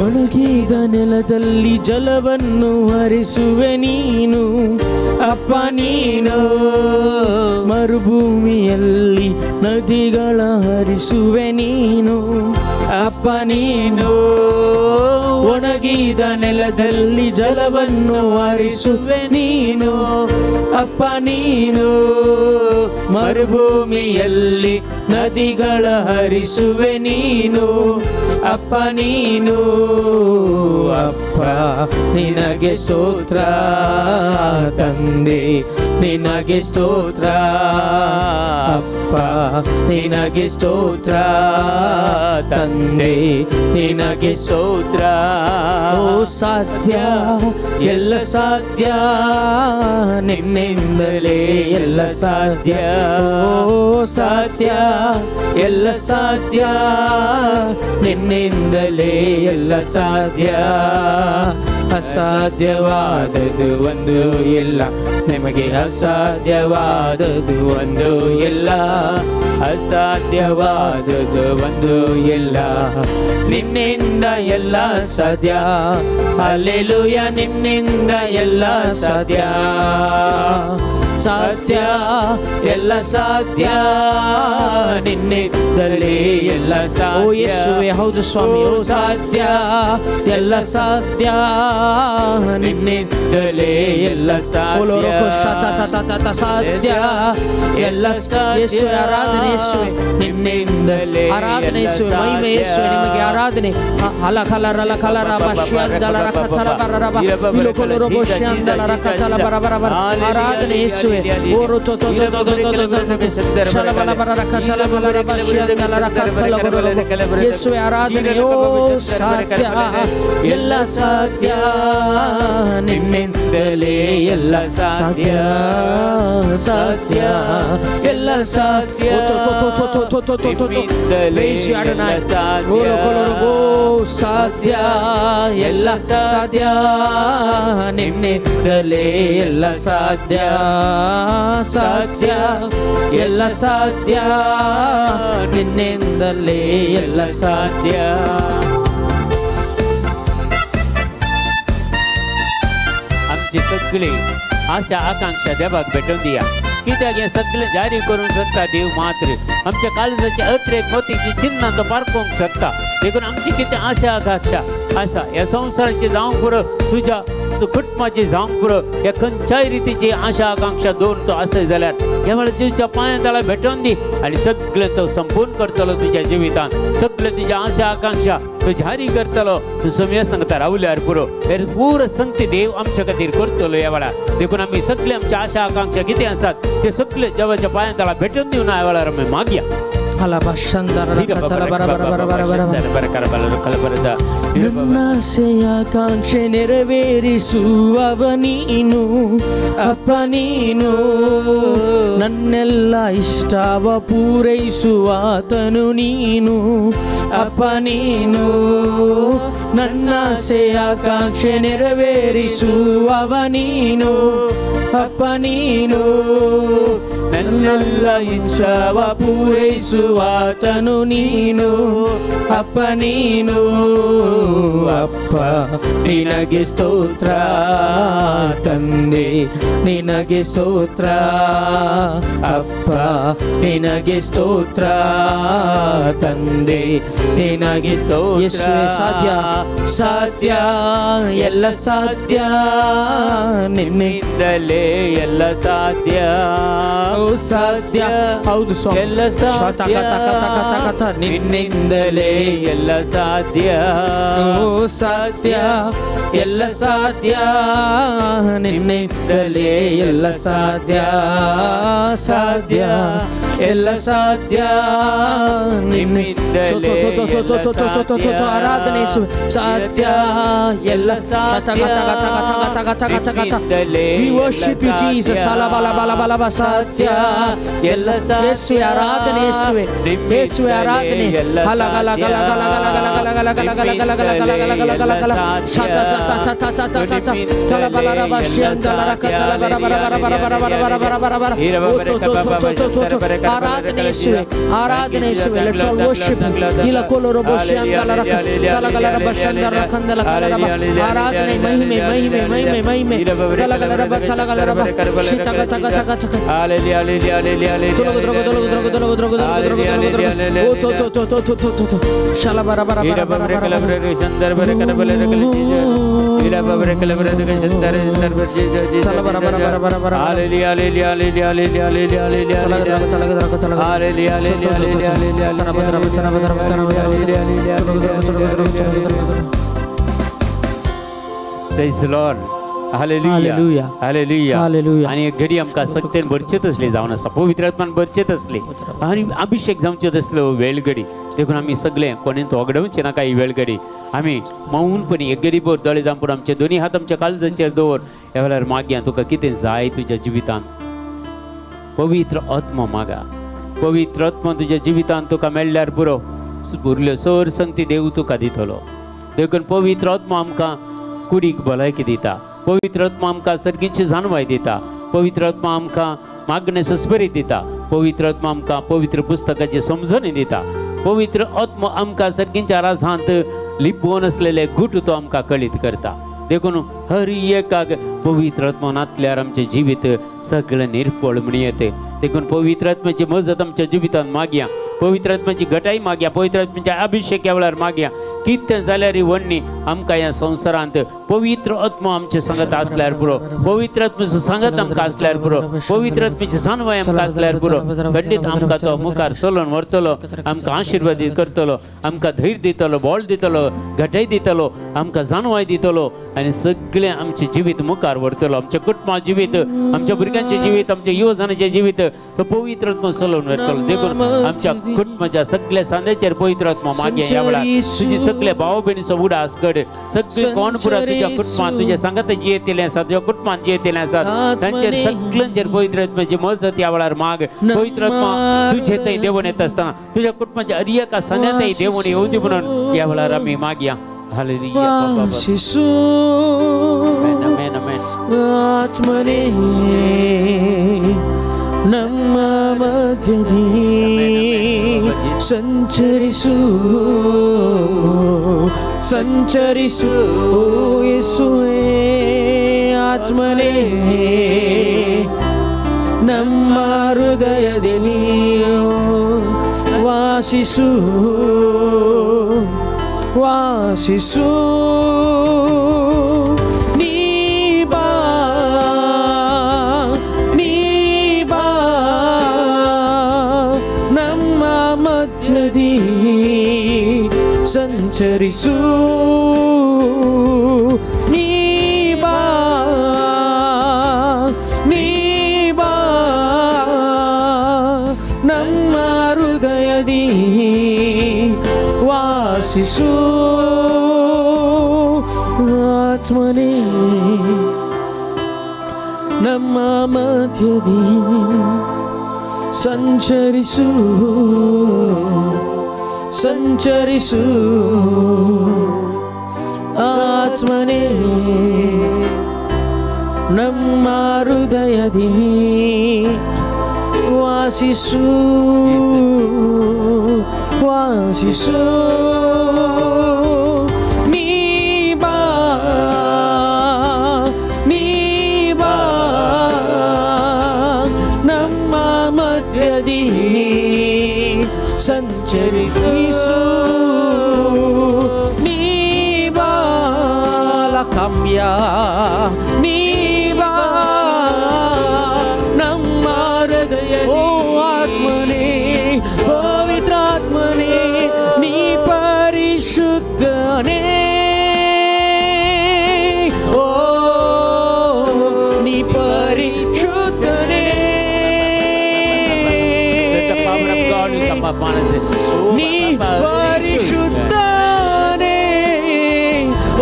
A: ಒಣಗಿದ ನೆಲದಲ್ಲಿ ಜಲವನ್ನು ಹರಿಸುವೆ ನೀನು ಅಪ್ಪ ನೀನು, ಮರುಭೂಮಿಯಲ್ಲಿ ನದಿಗಳ ಹರಿಸುವೆ ನೀನು ಅಪ್ಪ ನೀನು, ಒಣಗಿದ ನೆಲದಲ್ಲಿ ಜಲವನ್ನು ಹರಿಸುವೆ ನೀನು ಅಪ್ಪ ನೀನು, ಮರುಭೂಮಿಯಲ್ಲಿ ನದಿಗಳ ಹರಿಸುವೆ ನೀನು ಅಪ್ಪ ನೀನು. ಅಪ್ಪ ನಿನಗೆ ಸ್ತೋತ್ರ, ತಂದೆ ನಿನಗೆ ಸ್ತೋತ್ರ, ಅಪ್ಪ ನಿನಗೆ ಸ್ತೋತ್ರ, ತಂದೆ ನಿನಗೆ
B: ಸ್ತೋತ್ರ.
A: ಓ ಸಾಧ್ಯ, ಎಲ್ಲ ಸಾಧ್ಯ, ನಿನ್ನಿಂದಲೇ ಎಲ್ಲ ಸಾಧ್ಯ, ಓ ಸಾಧ್ಯ, ಎಲ್ಲ ಸಾಧ್ಯ, ನಿನ್ನಿಂದಲೇ ಎಲ್ಲ ಸಾಧ್ಯ, ಅಸಾಧ್ಯವಾದದು ಒಂದು ಇಲ್ಲ, ನಿಮಗೆ ಅಸಾಧ್ಯವಾದದು ಒಂದು ಇಲ್ಲ,
B: ಅಸಾಧ್ಯವಾದುದು ಒಂದು ಇಲ್ಲ,
A: ನಿನ್ನಿಂದ ಎಲ್ಲ ಸಾಧ್ಯ, ಅಲ್ಲೆಲುಯ, ನಿನ್ನಿಂದ ಎಲ್ಲ ಸಾಧ್ಯ, ಸಾಧ್ಯ, ಎಲ್ಲ ಸಾಧ್ಯ, ನಿನ್ನಿಂದಲೇ ಎಲ್ಲ
B: ಸಾಧ್ಯ.
A: ಓ ಯೇಸುವೆ, ಹೌದು ಸ್ವಾಮಿ, ಓ ಸಾಧ್ಯ, ಎಲ್ಲ ಸಾಧ್ಯ, ನಿನ್ನಿಂದಲೇ ಎಲ್ಲ
B: ಸಾಧ್ಯ.
A: ಸಾಧ್ಯ, ಎಲ್ಲ ಯೇಸುವೆ, ಆರಾಧನೆ ಯೇಸುವೆ,
B: ನಿನ್ನಿಂದಲೇ
A: ಆರಾಧನೆ ಯೇಸುವೆ, ಮಹಿಮೆ ಯೇಸುವೆ, ನಿಮಗೆ ಆರಾಧನೆ. ಅಲ ಕಲ ರಲ ಕಲ ರಬ ಶ್ಯಾಂದಲ ರಕತಲ ಬರ ರಬ ಇಲುಕೊಲು ರಬ ಶ್ಯಾಂದಲ ರಕತಲ ಬರ ಬರ ಬರ. ಆರಾಧನೆ ಯೇಸುವೆ. ಓರು ತೊ ತೊ ತೊ ತೊ ತೊ ತೊ ತೊ ತೊ ಶಲ ಬಲ ಬರ ರಕತಲ ಬಲ ರಬ ಶ್ಯಾಂದಲ ರಕತಲ ಬರ ರಬ. ಯೇಸುವೆ ಆರಾಧನೆ. ಓ ಸಾಧ್ಯ, ಎಲ್ಲ ಸಾಧ್ಯ, ನಿನ್ನಿಂದಲೇ ಎಲ್ಲ ಸಾಧ್ಯ, ಸಾಧ್ಯ, ಎಲ್ಲ ಸಾಧ್ಯ. ತೊ ತೊ ತೊ ತೊ ತೊ ತೊ ತೊ ತೊ ತೊ. Praise you, Adonai. ಓಲೋ ಕೊಲೋ ಓ ಸಾಧ್ಯ, ಎಲ್ಲ ಸಾಧ್ಯ, ನಿನ್ನಿಂದಲೇ ಎಲ್ಲ ಸಾಧ್ಯ, ಸಾಧ್ಯ, ಎಲ್ಲ ಸಾಧ್ಯ, ನಿನ್ನಿಂದಲೇ ಎಲ್ಲ ಸಾಧ್ಯ.
B: ಸಾಧ್ಯ. आमची सगळी आशा आकांक्षा देवाक भेटोवन दिया. कित्याक हें सगळें जारी करूंक शकता देव मात्र. आमच्या काळजाचे अत्रेक मोतीची चिन्हां तो पारखूंक शकता. देखून आमची कितें आशा आकांक्षा आसा ह्या संवसाराची जावंक पुरो, तुज्या कुटुंबाची जावंक पुरो, ह्या खंयच्याय रितीची आशा आकांक्षा दवरून तो आसत जाल्यार ह्या वेळार तुज्या पांया तळा भेटोवन दी आनी सगळें तो संपूर्ण करतलो. तुज्या जिवितान सगळें तुज्या आशा आकांक्षा तो जारी करतलो. तूं समय सांगता रावल्यार पुरो, हे पूर संगती देव आमच्या खातीर करतलो ह्या वेळार. देखून आमी सगळे आमच्या आशा आकांक्षा कितें आसात ते सगळे देवाच्या पांया तळा भेटून दिवन ह्या वेळार आमी मागया.
A: ನನ್ನಾಸೆಯ ಆಕಾಂಕ್ಷೆ ನೆರವೇರಿಸುವವ ನೀನು ಅಪ್ಪ ನೀನು, ನನ್ನೆಲ್ಲ ಇಷ್ಟವ ಪೂರೈಸುವಾತನು ನೀನು ಅಪ್ಪ ನೀನು, ನನ್ನಾಸೆಯ ಆಕಾಂಕ್ಷೆ ನೆರವೇರಿಸುವವ ನೀನು ಅಪ್ಪ ನೀನು, ನನ್ನೆಲ್ಲ ಇಷ್ಟವ ಪೂರೈಸುವಾತನು ನೀನು ಅಪ್ಪ ನೀನು. ಅಪ್ಪ ನಿನಗೆ ಸ್ತೋತ್ರ, ತಂದೆ ನಿನಗೆ ಸ್ತೋತ್ರ, ಅಪ್ಪ ನಿನಗೆ ಸ್ತೋತ್ರ, ತಂದೆ ನಿನಗೆ
B: ಸ್ತೋತ್ರ.
A: ಯೇಸುವೇ ಸಾಧ್ಯ, ಸಾಧ್ಯ, ಎಲ್ಲ ಸಾಧ್ಯ ನಿನ್ನೆ
B: ನಿನ್ನಿಂದಲೇ ಎಲ್ಲ ಸಾಧ್ಯ.
A: ಓ ಸಾಧ್ಯ, ಹೌದು ಸ್ವಾಮಿ.
B: ಎಲ್ಲ ಸಾಧ್ಯ.
A: ತಕ ತಕ ತಕ ತಕ ತ, ನಿನ್ನಿಂದಲೇ
B: ಎಲ್ಲ ಸಾಧ್ಯ.
A: ಓ ಸಾಧ್ಯ, ಎಲ್ಲ ಸಾಧ್ಯ ನಿನ್ನಿಂದಲೇ ಎಲ್ಲ ಸಾಧ್ಯ, ಸಾಧ್ಯ, ಎಲ್ಲ ಸಾಧ್ಯ ನಿನ್ನಿಂದಲೇ. ಆರಾಧನೆ ಯೇಸುವೆ. ಸಾಧ್ಯ, ಎಲ್ಲ ಸಾಧ್ಯ. We worship you, Jesus. ಅಲ ಬಲ ಬಲ ಬಲ ಬಲ ಸಾಧ್ಯ, ಎಲ್ಲ. ಯೇಸುವೆ ಆರಾಧನೆ, ಯೇಸುವೆ, ಯೇಸುವೆ ಆರಾಧನೆ. ಹಲ ಗಲ ಗಲ ಗಲ ಗಲ ಗಲ ಗಲ ಗಲ ಗಲ ಗಲ ಗಲ ಗಲ ಗಲ ಗಲ ಗಲ ಗಲ ಗಲ ಶತ ತ ತ ತ ತ ತ ತ ತ ತ ತಲ ಬಲ ರಬ ಶ್ಯಂದಲ ರಕ ತಲ ಬರ ಬರ ಬರ ಬರ ಬರ ಬರ ಬರ ಬರ ಬರ ಬರ ಓ ತೋ ತೋ ತೋ ತೋ ತೋ ತೋ ತೋ. ಆರಾಧನೆ ಯೇಸುವೆ, ಆರಾಧನೆ ಯೇಸುವೆ. Let's all worship. ಇಲ್ಲ ಕೋಲೋ ರಬ ಶ್ಯಂದಲ ರಕ ತಲ ಗಲ ರಬ ಶಂದರ ಕಂದಲ ಕಲ ರಬ. ಆರಾಧನೆ, ಮಹಿಮೆ, ಮಹಿಮೆ, ಮಹಿಮೆ, ಮಹಿಮೆ. ತಲಗಲ ರಬ, ತಲಗಲ ರಬ ಶಿತಗ ತಗ ತಗ ತಗ. ತೊಲಗು ದ್ರಗು ದೊಲಗು ದ್ರಗು ದೊಲಗು ದ್ರಗು ದೊಲಗು ದ್ರಗು ದೊಲಗು ದ್ರಗು ಓ ತೋ ತೋ ತೋ ತೋ ತೋ ತೋ ತೋ ತೋ ಶಲ ಬರ ಬರ ಬರ ಬರ ಬರ ಬರ. ತಲ ಬರ ಬರ ಬರ ಬರ ಬರ. ತಲಗ ದ್ರಗು ತಲಗ ದ್ರಗು ತಲಗ ತೋ ತೋ ತೋ ತೋ. ತರಬ ದ್ರಬ ತರಬ ದ್ರಬ ತರಬ ದ್ರಬ ತೊಲಗು ದ್ರಗು ತೊಲಗು ದ್ರಗು ತೊಲಗು ದ್ರಗು ದ್ರಗು.
B: Praise the Lord. Hallelujah.
A: Hallelujah.
B: Hallelujah.
A: Hallelujah.
B: आणि एक घडी आमकां सक्तेन भरचेत असली जावन आसा, पवित्र आत्मान भरचेत असली आनी अभिषेक जावचेत असलो वेळ घडी. देखून आमी सगळे कोणेन वगडवचे नाका ही वेळ घडी. आमी मौनपणी एक घडी भर दोळे धांपून आमचे दोनी हात आमच्या काळजाचेर दवर. ह्या वेळार मागया, तुका कितें जाय तुज्या जिवितांत? पवित्र आत्मा मागा. पवित्र आत्मा तुज्या जिवितांत तुका मेळ्ळ्यार पुरो, उरल्यो सर संगती देव तुका दितलो. देखून पवित्र आत्मा आमकां कुडीक भलायकी दिता, पवित्र आत्मा आमकां सर्गीची जाणवाय दिता, पवित्र आत्मा आमकां मागणें सस्परीत दिता, पवित्र आत्मा आमकां पवित्र पुस्तकाची समजणी दिता, पवित्र आत्मा आमकां सर्गींच्या राजांत लिपोवन आसलेले गूट तो आमकां कळीत करता. देखून हर एकाक पवित्र आत्मा नातल्यार आमचें जिवीत सगळें निर्फळ म्हण येते. देखून पवित्र आत्म्याची मजत आमच्या जिवितांत मागया, पवित्र आत्म्याची घटाई मागया, पवित्र आत्म्याच्या अभिषेक ह्या वेळार मागया. कितें जाल्यार ही वण्णी आमकां ह्या संवसारांत पवित्र आत्मा आमचे सांगत आसल्यार पुरो, पवित्र आत्म्याचो सांगत आमकां आसल्यार पुरो, पवित्र आत्म्याची जाणवाय आमकां आसल्यार पुरो. खंडीत आमकां तो मुखार चलोवन व्हरतलो, आमकां आशिर्वादीत करतलो, आमकां धैर्य दितलो, बळ दितलो, घटाय दितलो, आमकां जाणवाय दितलो आनी सगळें आमचें जिवीत मुखार व्हरतलो. आमच्या कुटुंबा जिवीत, आमच्या भुरग्यांचें जिवीत, आमच्या युवजनाचें जिवीत तो पवित्र आत्मा चलोवन व्हरतलो. देखून आमच्या कुटुंबाच्या सगळ्या सांद्याचेर पवित्र आत्मा मागे. ह्या वेळार तुजी सगळे भाव भयणीचो उडास कड. सगळे कोण पुरा तुज्या कुटुंबान तुज्या सांगात जियेतले आसात, तुज्या कुटुंबान जियेतले आसात, तांचेर सगळ्यांचेर पवित्र आत्म्याची मजत ह्या वेळार माग. पवित्र आत्मा तुझे थंय देवून येत आसतना तुझ्या कुटुंबाच्या हर एका सांद्यातय देवून येवं दी म्हणून ह्या वेळार आमी मागया. हालेलुया.
A: ವಾಸಿಸು
B: Amen, amen, amen.
A: ಆತ್ಮನೇ ನಮ್ಮ ಮಧ್ಯದಿ ಸಂಚರಿಸು, ಸಂಚರಿಸು, ಓ ಯೇಸುವೇ. ಆತ್ಮನೇ ನಮ್ಮ ಹೃದಯದಲ್ಲಿ ವಾಸಿಸು, ವಾಸಿಸು. ನೀ ಬಾ, ನೀ ಬಾ, ನಮ್ಮ ಮಧ್ಯದಿ ಸಂಚರಿಸು. ನೀ ಬಾ, ನೀ ಬಾ, ನಮ್ಮ ಹೃದಯದಿ ವಾಸಿಸು ಆತ್ಮನೇ ನಮ್ಮ ಮಧ್ಯದಿ ಸಂಚರಿಸು ಸಂಚರಿಸು ಆತ್ಮನೇ ನಮ್ಮ ಹೃದಯದಿ ವಾಸಿಸು ವಾಸಿಸು ನೀ ಬಾ ನೀ ಬಾ ನಮ್ಮ ಮಧ್ಯದಿ ಸಂಚರಿಸು ನೀ ಬಾ ಲಕಮ್ಯ ನೀ ಬಾ ನಮ್ಮ ಹೃದಯ ಓ ಆತ್ಮನೇ ಪವಿತ್ರಾತ್ಮನೇ ನೀ ಪರಿಶುದ್ಧನೇ ಓ ನೀ ಪರಿಶುದ್ಧನೇ.
B: Let the power of God come upon us. Oh,
A: ನೀ
B: Baba,
A: ಪರಿಶುದ್ಧನೇ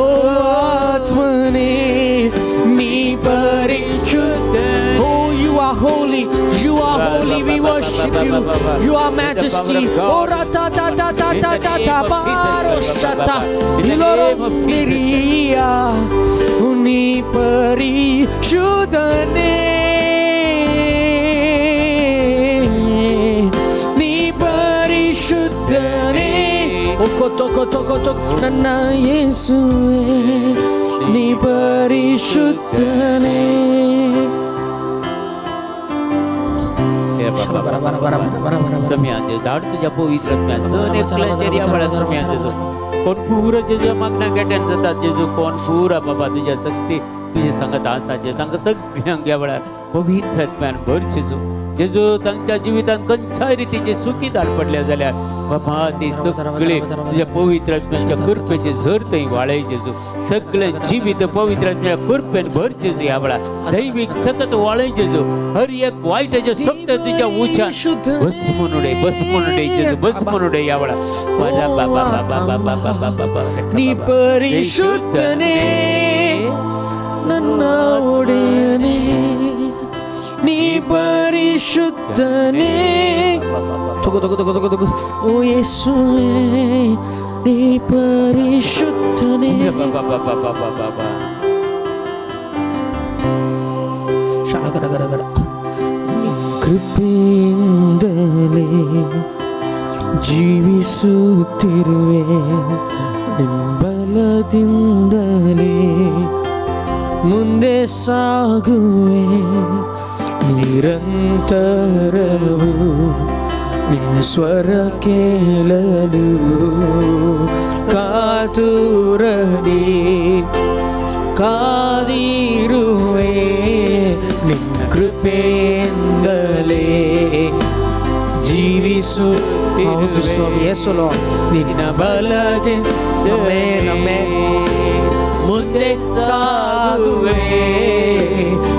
A: ಓ ಆತ್ಮನೇ ನೀ ಪರಿಶುದ್ಧ. Oh, you are holy. You are holy. We worship you. You are majesty. Oh, rata ta ta ta ta ta ta baro shata. Iloro niria. ನೀ ಪರಿಶುದ್ಧನೇ ನೀ ಪರಿಶುದ್ಧನೇ ಒಕ್ಕೊ ತೊಕೊ ತೊಕೊ ತೊಕೊ ನನ್ನ ಯೇಸುವೆ ನೀ ಪರಿಶುದ್ಧನೇ. ಬರ ಬರ ಬರ ಬರ ಬರ ಬರ.
B: स्वामी धाड तुझ्या पवित्र आत्म्यान जण एकल्याचेर ह्या वेळार स्वामी जेजू कोण पुरो जेजू मागण्या गेट्यान जातात जेजू कोण पुरा बाबा तुझ्या शक्ती तुझ्या सांगत आसा जेजू तांकां सगळ्यांक ह्या वेळार पवित्र आत्म्यान भर जेजू. जेजू तांच्या जिवितान खंयच्याय रितीची सुखी धाड पडल्या जाल्यार बाबा ती सगळी तुझ्या पवित्र आत्म्याच्या कृपेची झर थंय वाळय जेजू. सगळें जिवीत पवित्र आत्म्याच्या कृपेन भर जेजू. ह्या वेळार दैवीक सतत वाळय जेजू. हर एक वायटाचे शक्त तुझ्या उच्यान भस्मून उडय भस्मून उडय जेजू भस्मून उडय ह्या वेळार. बाबा बाबा बाबा बाबा बाबा बाबा.
A: ನೀ ಪರಿಶುದ್ಧನೇ ನನ್ನ ಒಡೆಯನೇ ನೀ ಪರಿಶುದ್ಧನೇ ತಗೋ ತಗೋ ತಗೋ ತಗೋ ತಗೋ ಓ ಯೇಸುವೇ ನೀ ಪರಿಶುದ್ಧನೇ.
B: ಬಾಬಾ ಬಾಬಾ ಬಾಬಾ ಬಾಬಾ.
A: ಶಣಗರಗರಗರ ಕೃಪೆಯಿಂದಲೇ ಜೀವಿಸುತ್ತಿರುವೆ ನಿಂಬಲದಿಂದಲೇ ಮುಂದೆ ಸಾಗುವೆ ನಿರಂತರವು ನಿನ್ನ ಸ್ವರ ಕೇಳಲು ಕಾತುರದಿ ಕಾದಿರುವೆ ನಿನ್ನ ಕೃಪೆಯಿಂದಲೇ ಜೀವಿಸು. ಹೌದು ಸ್ವಾಮಿ ಯೇಸು ಲಾರ್ಡ್ ನಿನ್ನ ಬಲದಿಂದ ನಮ್ಮೆ ಮುಂದೆ ಸಾಗುವೆ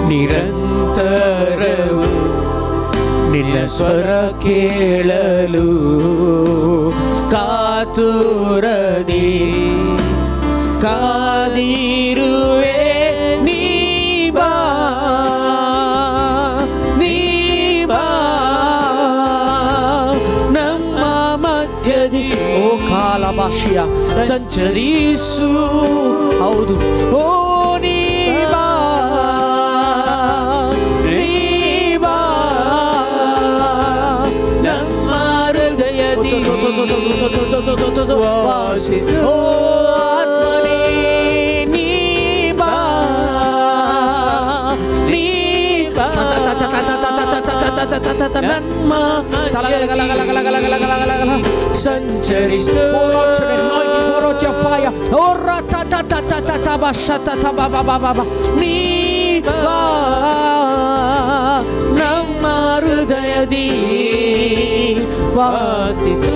A: ನಿರಂತರವು ನಿನ್ನ ಸ್ವರ ಕೇಳಲು ಕಾತುರದಿ ಕಾದಿರುವೆ ನೀ ಬಾ ನೀ ಬಾ ನಮ್ಮ ಮಧ್ಯದಿ ಓ ಕಾಲಭಾಷೆಯ ಸಂಚರಿಸು. ಹೌದು ಓ ನೀ ಬಾ ನೀ ಬಾ ನಮ್ಮ ಹೃದಯದಿ ವಾಸಿಸು. ಓ ಆತ್ಮನೇ ನೀ ಬಾ ನೀ ನಮ್ಮ ಸಂಚರಿಸು. Pour out your anointing, pour out your fire. Oh, ra-ta-ta-ta-ta-ta-ta, ba, sha-ta-ta, ba, ba, ba, ba, ba. ನೀ ಬಾ ನಮ್ಮ ಹೃದಯದಿ
B: ವಾಸಿಸು.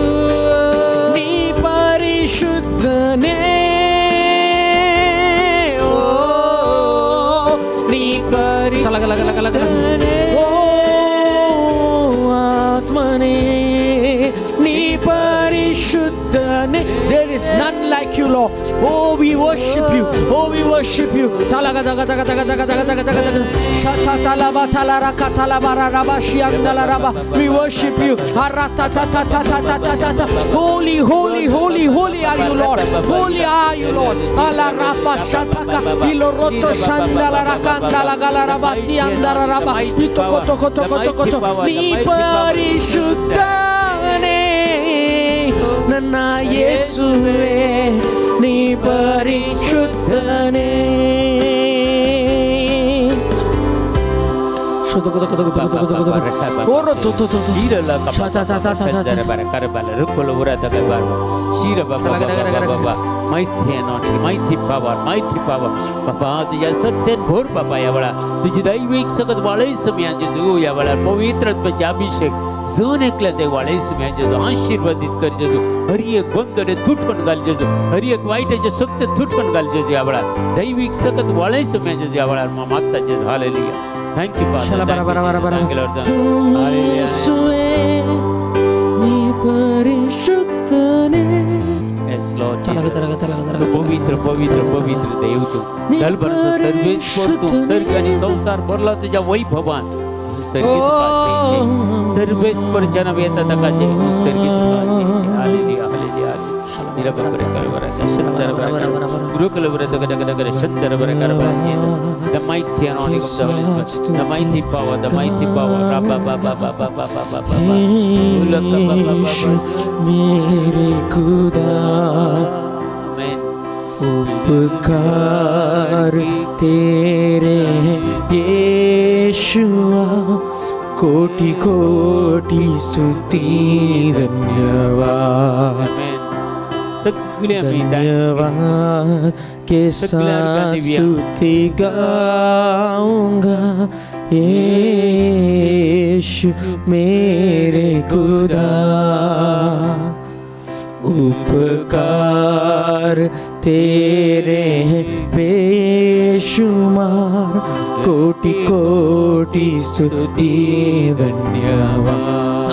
A: ನೀ ಪರಿಶುದ್ಧನೇ ಓ ನೀ ಲಗ ಲಗ ಲಗ ಲಗ ಲಗ. ಓ ಆತ್ಮನೇ ನೀ ಪರಿಶುದ್ಧನೇ. There is none like you, Lord. Oh, we worship you. Oh, we worship you. ತಲಗ ದಗ ದಗ ದಗ ದಗ ದಗ ದಗ ದಗ ದಗ ಶತ ತಲಬ ತಲರಕ ತಲಬರ ರಬ ಶಿಯಂದಲ ರಬ. We worship you. ಅರತ ತ ತ ತ ತ ತ ತ ತ ತ. Holy, holy, holy, holy are you, Lord. Holy are you, Lord. ಅಲ ರಪ ಶತಕ ಇಲೊರೊತ್ತೊ ಶಂದಲ ರಕಂದಲ ಗಲ ರಬ ತಿಯಂದರ ರಬ ಇತೊಕೊ ತೊಕೊ ತೊಕೊ ತೊಕೊ ತೊ. ನೀ ಪರಿಶುದ್ಧನೇ, ನನ್ನ ಯೇಸುವೆ, ನೀ ಪರಿಶುದ್ಧನೇ.
B: Mighty anointing, mighty power, mighty power. बाबा, तुझ्या सत्तेन भर बाबा. या वेळार तुजी दैवीक सकत वाळय समयांचे जेजू. या वेळार पवित्र आत्म्याचे अभिषेक जण एकल्या ते वाळय समयांचे जेजू. आशीर्वादीत कर जेजू. हर एक बंधने तुटकन घाल जेजू. हर एक वायटाचे सत्य तुटकन घाल जेजू. या वेळार दैवीक सकत वाळय समयांचे जेजू. या वेळार मागता जेजू. हालेलुया. Thank you.
A: ಯೇಸುವೇ, ನೀ ಪರಿಶುದ್ಧನೇ. ತಲಗ ತಲಗ ತಲಗ ತಲಗ.
B: पवित्र, पवित्र, पवित्र देव तू. सर्वेस्पर तू सर्ग आणि संसार भरला तुझ्या वैभवान. सर्वेस्परच्या नावे येता ताका जय. सर्गी तुका जय. हालेलुया, हालेलुया. The mighty anointing of the Holy Spirit, the mighty power, the mighty power. Rabba ba ba ba ba ba ba ba ba ba. Ulaka ba ba ba
A: Yeshu
B: ba.
A: मेरे खुदा,
B: Amen.
A: उपकार तेरे हैं यीशुआ, कोटि कोटि स्तुति धन्यवाद.
B: Amen. सगळे आम्ही
A: धन्यवाद के साथ स्तुति गाऊंगा, यीशु मेरे खुदा. उपकार तेरे हैं बेशुमार, कोटि कोटि स्तुति धन्यवाद.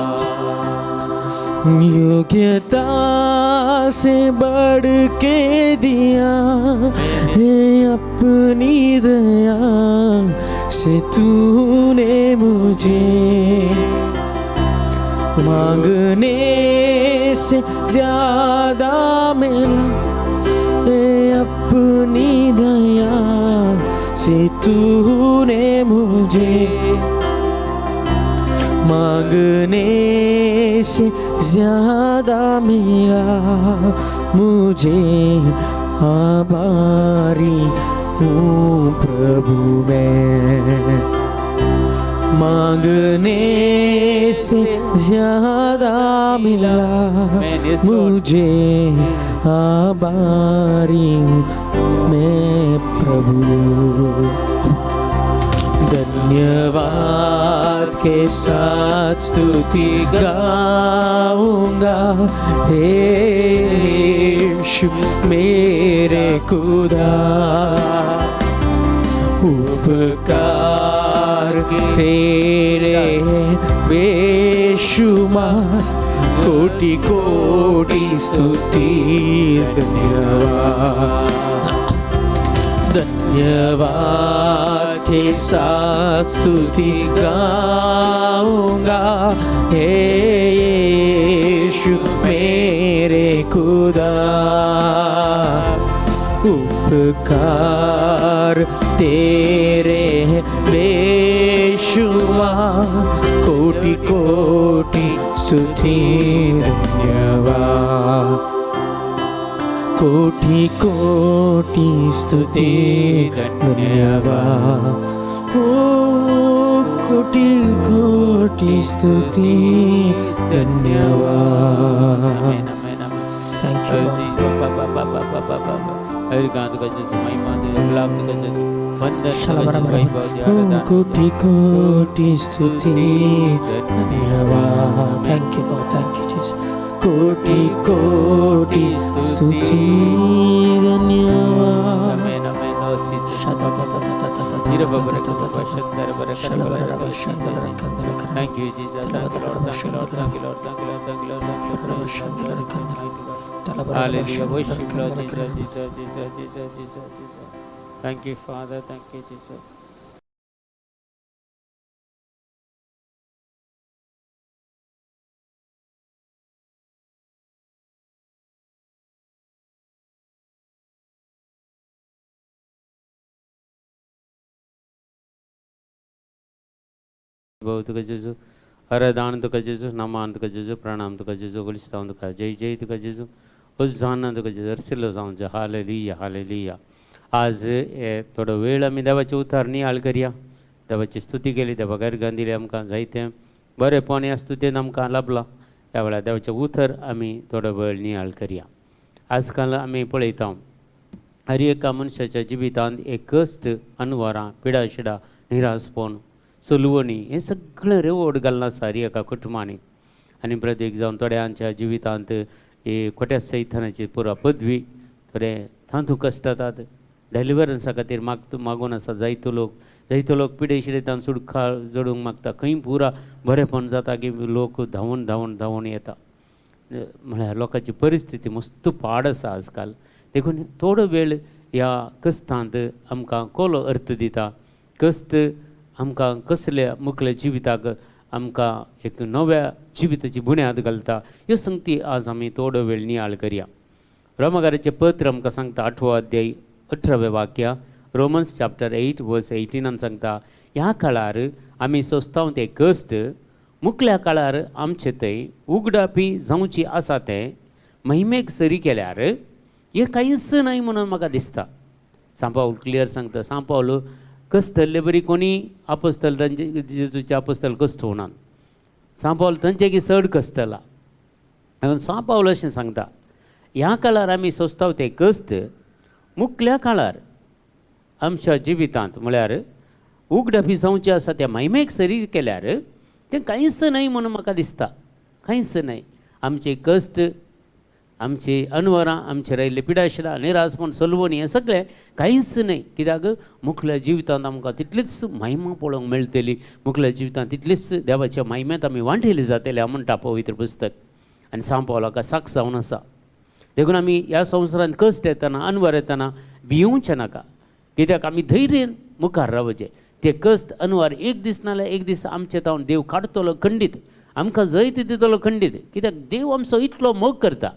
A: योग्यता से बढ़ के दिया है अपनी दया से तूने मुझे, मांगने से ज्यादा मिला है अपनी दया से तूने मुझे, मांगने से ज्यादा मिला मुझे. आभारी हूँ प्रभु मैं, मांगने से ज्यादा मिला
B: Amen. Yes, Lord.
A: मुझे. आभारी हूँ मैं प्रभु. धन्यवाद के साथ स्तुति गाऊंगा, हे यीशु मेरे खुदा. उपकार तेरे हैं बेशुमार, कोटि कोटि स्तुति धन्यवाद. धन्यवाद के साथ स्तुति गाऊंगा, हे यीशु मेरे खुदा. उपकार तेरे हैं बेशुमार, कोटि कोटि स्तुति धन्यवाद. कोटि कोटि स्तुति धन्यवाद. ओ कोटि कोटि स्तुति धन्यवाद.
B: Amen, amen, amen.
A: Thank you, Lord. कोटि कोटि स्तुति धन्यवाद. Thank you, Lord. Thank you, Jesus. कोटि कोटि स्तुति धन्यवाद.
B: Thank you, Jesus. Thank you, Lord. Thank you, Lord. Thank you, Lord. Thank you, Lord. Thank you, Lord. Thank you, Lord. Thank you, Lord. Hallelujah. Worship Lord Jesus, Jesus, Jesus, Jesus, Jesus, Jesus. Thank you, Father. Thank you, Jesus. भाऊ तुका जेजू, आराधन तुका जेजू, Naaman तुका जेजू, प्रणाम तुका जेजू, गुलिस्तान तुका जय जय तुका जेजू, होजाना तुका जेजू, अर्सिलो जावन जे. Hallelujah, hallelujah. आज हे थोडो वेळ आमी देवाचे उतार नियाळ करया. देवाची स्तुती केली, देवा गर्गान दिली आमकां जायतें बरेंपण ह्या स्तुतीन आमकां लाभलां. त्या वेळार देवाचें उतर आमी थोडो वेळ नियाळ करया. आजकाल आमी पळयता, हर एका मनशाच्या जिवितांत एक कश्ट, अनवरां, पिडाशिडा, निरासपण, सलवणी हें सगळें रेवड घालना आसा हर एका कुटुंबांनी. आनी प्रत्येक जावन थोड्यांच्या जिवितांत ही खोट्या सैतानाची पुरा पदवी, थोडे तांतू कश्ट जातात. डेलिवरन्सा खातीर मागून आसा जायतो लोक. जायतो लोक पिडे शिडेतान सुटका जोडूंक मागता. खंय पुरा बरेंपण जाता की लोक धांवून धांवून धांवून येता. म्हळ्यार लोकांची परिस्थिती मस्त पाड आसा आजकाल. देखून थोडो वेळ ह्या कश्टांत आमकां कोलो अर्थ दिता, कश्ट आमकां कसल्या मुखल्या जिविताक आमकां एक नव्या जिविताची बुन्याद घालता, ह्यो संगती आज आमी थोडो वेळ नियाळ करया. रोमकाराचें पत्र आमकां सांगता, 8वो अध्याय 18वें वाक्य, रोमन्स चॅप्टर 8 वर्स 18 सांगता, ह्या काळार आमी सोंसता ते कश्ट मुखल्या काळार आमचे थंय उगडापी जावची आसा तें महिमेक सरी केल्यार हें कांयच न्हय म्हणून म्हाका दिसता. सांपावल क्लियर सांगता. सांपावल कस्तल्ले बरी कोणी आपस्तल तांचे जेजूचे आपस्तल कश्ट होना, सांपावल तांचे की चड कस्तला. सांपावल अशें सांगता, ह्या काळार आमी सोंसता ते कश्ट मुखल्या काळार आमच्या जिवितांत म्हळ्यार उगडापी जावचें आसा त्या महिमेक सरी केल्यार तें कांयच न्हय म्हणून म्हाका दिसता. कांयच न्हय. आमचे कश्ट, आमची अनवरां, आमचे रायल्ले पिडाशिडां, निरासपण, सलवणी हें सगळें कांयच न्हय. कित्याक मुखल्या जिवितांत आमकां तितलीच महिमा पळोवंक मेळटली, मुखल्या जिवितांत तितलीच देवाच्या महिम्यांत आमी वांटेली जातले म्हणटा पवित्र पुस्तक. आनी सांपावलाका साक्ष जावन आसा. देखून आमी ह्या संवसारांत कश्ट येतना, अनवर येतना भिवचें नाका. कित्याक आमी धैर्यान मुखार रावचें. ते कश्ट अनवर एक दीस नाल्यार एक दीस आमचे तावन देव काडटलो खंडीत, आमकां जैत दितलो खंडीत. कित्याक देव आमचो इतलो मोग करता,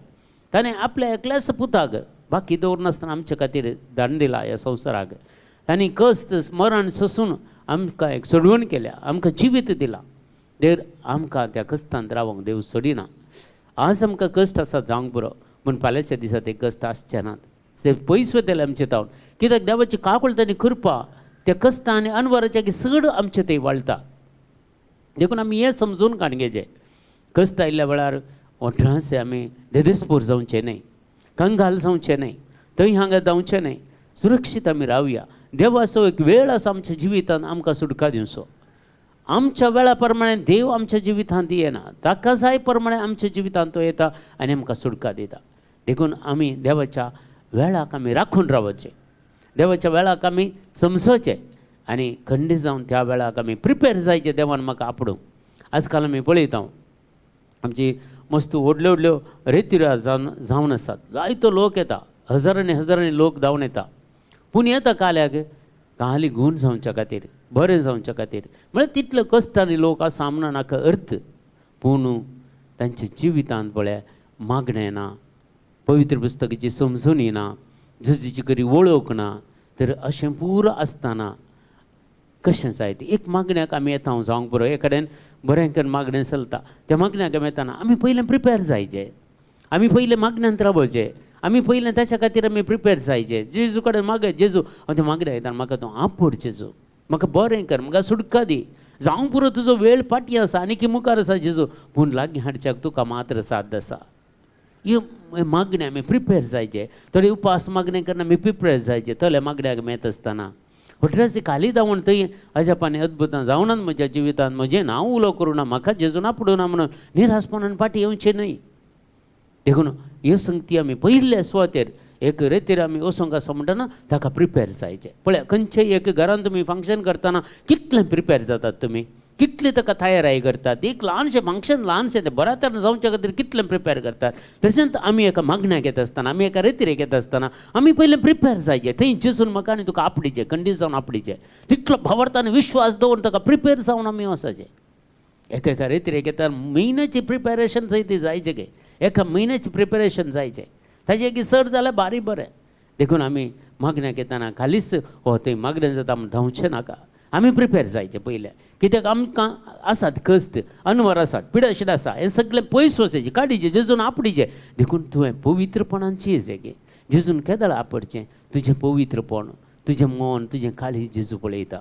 B: ताणें आपल्या एकल्याच पुताक बाकी दवरनासतना आमचे खातीर धाडून दिला ह्या संवसाराक. तांणी कश्ट मरण सोसून आमकां एक सोडवण केल्या, आमकां जिवीत दिलां. देर आमकां त्या कश्टांत रावंक देव सोडिना. आज आमकां कश्ट आसा जावंक पुरो, पूण फाल्यांच्या दिसा ते कश्ट आसचे नात, ते पयस वतले आमचे तावन. कित्याक देवाची काकूळ आनी कृपा त्या कश्टां आनी अनवराच्या चड आमचे थंय वाळटा. देखून आमी हें समजून काडगेचें, कश्ट आयिल्ल्या वेळार ओंठांचे आमी देदेस्पोर जावचें न्हय, कंगाल जावचें न्हय, थंय हांगा धांवचें न्हय, सुरक्षीत आमी रावया. देवाचो एक वेळ आसा आमच्या जिवितांत आमकां सुटका दिवचो. आमच्या वेळा प्रमाणे देव आमच्या जिवितांत येना, ताका जाय प्रमाणे आमच्या जिवितांत तो येता आनी आमकां सुटका दिता. देखून आमी देवाच्या वेळाक आमी राखून रावचें, देवाच्या वेळाक आमी समजचें आनी खंडीत जावन त्या वेळाक आमी प्रिपेर जायचें देवान म्हाका आपडूंक. आजकाल आमी पळयता आमची मस्त व्हडल्यो व्हडल्यो रेतिरिवाज जावन आसात. जायतो लोक येता, हजारांनी हजारांनी लोक धांवन येता. पूण येता काल्याक काली गूण जावच्या खातीर, बरें जावच्या खातीर, म्हळ्यार तितलो कश्टांनी लोक आसा म्हणून नाका अर्थ. पूण तांच्या जिवितांत पळय मागणें ना, पवित्र पुस्तकाची समजून ना, जेजूची करी वळख ना, तर अशें पुरो आसतना कशें जायत? एक मागण्याक आमी येता जावंक पुरो, एक कडेन बरें करून मागणें चलता, त्या मागण्याक आमी येताना आमी पयलें प्रिपेर जायचें, आमी पयलें मागण्यांत रावचें, आमी पयलें ताच्या खातीर आमी प्रिपेर जायचें. जेजू कडेन मागय, जेजू हांव तें मागण्या येताना म्हाका तूं आपोड, जेजू म्हाका बरें कर, म्हाका सुटका दी, जावंक पुरो तुजो वेळ फाटीं आसा आनी की मुखार आसा जेजू, पूण लागीं हाडच्याक तुका मात्र साध्य आसा. ह्यो मागणें आमी प्रिपेर जायचें. थोडे उपास मागणें करना आमी प्रिपेर जायचें. थोडे मागण्याक मेळत आसतना हॉटेलाचे खाली धांवून थंय अजापानी अद्भुतां जावनात म्हज्या जिवितांत, म्हजें नांव उलो करूं ना, म्हाका जेजून आपडूं ना म्हणून निरासपणान फाटीं येवचें न्हय. देखून ह्यो संगती आमी पयल्या सुवातेर एक रेतीर आमी वचोंक आसा म्हणटना ताका प्रिपेर जायचें. पळय खंयचेय एक घरान तुमी फंक्शन करतना कितलें प्रिपेर जातात तुमी, कितली ताका तयाराय करतात. एक ल्हानशें फंक्शन ल्हानशें तें बऱ्या तरेन जावचे खातीर कितलें प्रिपेर करतात. तशेंच आमी एका मागण्याक येता आसतना, आमी एका रेतिरेक येता आसतना आमी पयलें प्रिपेर जायचें. थंय जेजून म्हाका आनी तुका आपडीचें, खंडीत जावन आपडीचें, तितलो भावार्थ आनी विश्वास दवरून ताका प्रिपेर जावन आमी वचपाचें. एका एका रेतिरेक येता म्हयन्याची प्रिपेरेशन जाय ती जायचें गे, एका म्हयन्याची प्रिपेरेशन जायचें. ताजें एक चड जाल्यार बारी बरें. देखून आमी मागण्याक येतना खालीच हो थंय मागणें जाता म्हूण धांवचें नाका, आमी प्रिपेर जायचें पयलें. कित्याक आमकां आसात कश्ट, अनवर आसात, पिडाशीड आसा, हें सगळें पयस वचचें, काडीचें, जेजून आपडीचें. देखून तुवें पवित्रपणान चीज गे, जेजून केदळ आपडचें, तुजें पवित्रपण, तुजें मन, तुजें काळीज जेजू पळयता.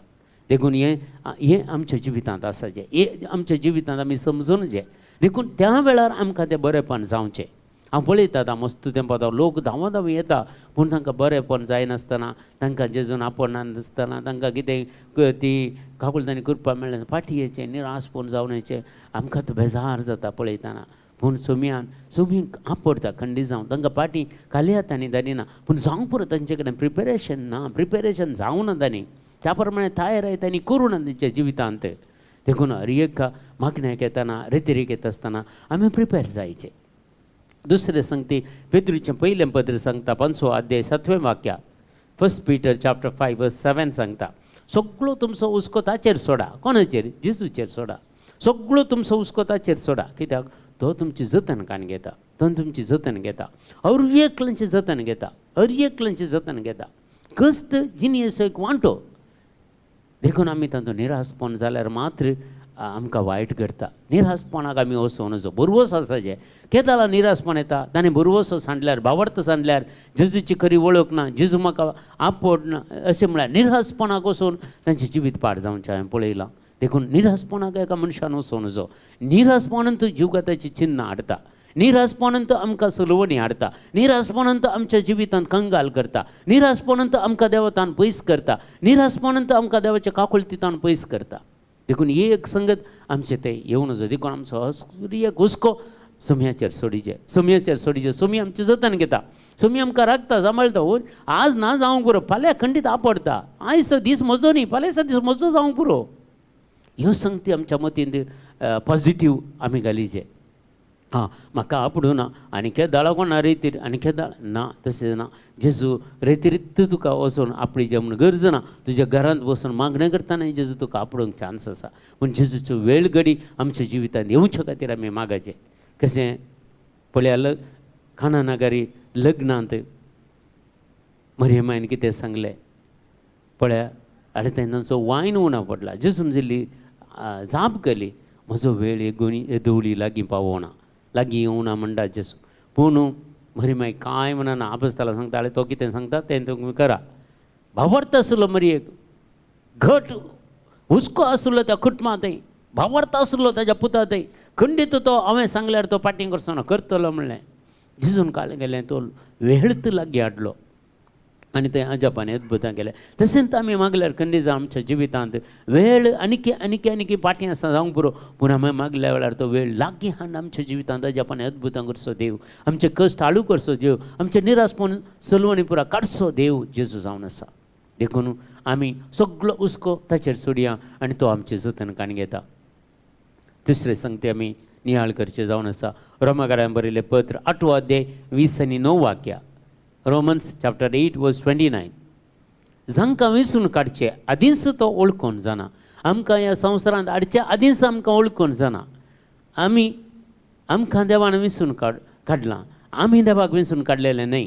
B: देखून हें हें आमच्या जिवितांत आसाचें, हें आमच्या जिवितांत आमी समजून जें. देखून त्या वेळार आमकां तें बरेंपण जावचें. हांव पळयता आतां मस्त तेंपार लोक धांवा धांव येता, पूण तांकां बरेंपण जायनासतना, तांकां जेजून आपडनासतना, तांकां कितें ती काकुळटांनी कृपा मेळना, फाटीं येचें, निराशपण जावन येचें. आमकां तो बेजार जाता पळयतना. पूण सोमयान सोमीक आपडटा खंडीत जावन, तांकां फाटीं खाली हातांनी धाडिना, पूण जावंक पुरो तांचे कडेन प्रिपेरेशन ना, प्रिपेरेशन जावना तांणी, त्या प्रमाणे तयार तांणी करूं ना तेंच्या जिवितांत. देखून हर एक मागण्याक येतना, रेतिरेक येता आसतना आमी प्रिपेर जायचें. दुसरें सांगती पेद्रूचें पयलें पत्र सांगता 5वो अध्याय 7वें वाक्या, 1 Peter chapter 5 verse 7 सांगता, सगळो तुमचो हुस्को ताचेर सोडा. कोणाचेर? जेजूचेर सोडा. सगळो तुमचो हुस्को ताचेर सोडा, कित्याक तो तुमची जतन कान घेता, तो तुमची जतन घेता, हर एकल्याची जतन घेता, हर एकल्याची जतन घेता. कस्त जिणेचो एक वांटो. देखून आमी तांचो निराशपण जाल्यार मात्र आमकां वायट करता. निराशपणाक आमी वचूं नजो, भरवंसो आसाचें. केदाळा निराशपण येता ताणें भरवंसो सांडल्यार, भावार्थ सांडल्यार, जेजूची खरी वळख ना, जेजू म्हाका आपडना अशें म्हळ्यार निराशपणाक वचून तांचें जिवीत पाड जावचें हांवें पळयलां. देखून निराशपणाक एका मनशान वचूं नजो. निराशपणान तो जिवघाताची चिन्नां हाडटा, निराशपणान तो आमकां सलवणी हाडटा, निराशपणान तो आमच्या जिवितांत कंगाल करता, निराशपणान तो आमकां देवतान पयस करता, निराशपणान तो आमकां देवाच्या काकुळतीतान पयस करता. देखून ही एक संगत आमचें तें येवं नजो. देखून आमचो एक हुस्को सोमयाचेर सोडीचें, सोमयाचेर सोडीचें. सोमी आमचें जतन घेता, सोमी आमकां राखता, सांबाळटा. आज ना जावंक पुरो, फाल्यां खंडीत आपडटा. आयचो दीस म्हजो न्ही, फाल्यांचो दीस म्हजो जावंक पुरो. ह्यो संगती आमच्या मतींत पॉझिटीव आमी घालीचे. हां, म्हाका आपडूं ना आनी केदाळा कोणा रेतीर आनी केदाळ ना, तशें ना. जेजू रेतिरिक्त तुका वचून आपडीचें म्हूण गरज ना. तुज्या घरांत बसून मागणें करतना जेजू तुका आपडूंक चान्स आसा. पूण जेजूच्यो वेळ घडी आमच्या जिवितांत येवचे खातीर आमी मागाचें. कशें पळया, खाना नागारी लग्नांत मरियमायन कितें सांगलें पळया, आनी तांचो वायन उणो पडला. जेजून जिल्ली जाप केली, म्हजो वेळ एक धुवली लागीं पावोना, लागीं येवना म्हणटा जेजू. पूण मरी माय कांय म्हणना, आपस्ताला सांगता, तो कितें सांगता तें तुमी करा. भावार्थ आसलो मरयेक, घट हुस्को आसलो त्या कुटुंबा थंय, भावार्थ आसलो ताज्या पुता थंय. खंडीत तो हांवें सांगल्यार तो पाटींग करचो ना, करतलो म्हणलें. जेजून काल गेलें, तो वेळत लागीं हाडलो आनी थंय अजापान अद्भुतां केलें. तशेंच आमी मागल्यार खंडीत आमच्या जिवितांत वेळ आनीक आनीक आनीक पाटीं आसा जावंक पुरो, पूण आमी मागल्या वेळार तो वेळ लागीं हाडून आमच्या जिवितांत अजापान अद्भुतां करचो देव, आमचे कश्ट हाळू करचो देव, आमचें निराशपण सलवणी पुरा काडचो देव जेजू जावन आसा. देखून आमी सगळो हुस्को ताचेर सोडया आनी तो आमचें जतन काण घेता. दुसरें संगती आमी नियाळ करचें जावन आसा रोमाकारान बरयलें पत्र 8वो अध्याय 20 आनी 9 वाक्या, Romans chapter 8 verse 29. जांकां वेंचून काडचे आदींच तो वळखून जाणा. आमकां ह्या संवसारांत हाडचे आदींच आमकां वळखून जाणा. आमी आमकां देवान वेंचून काडलां, आमी देवाक वेंचून काडलेलें न्हय,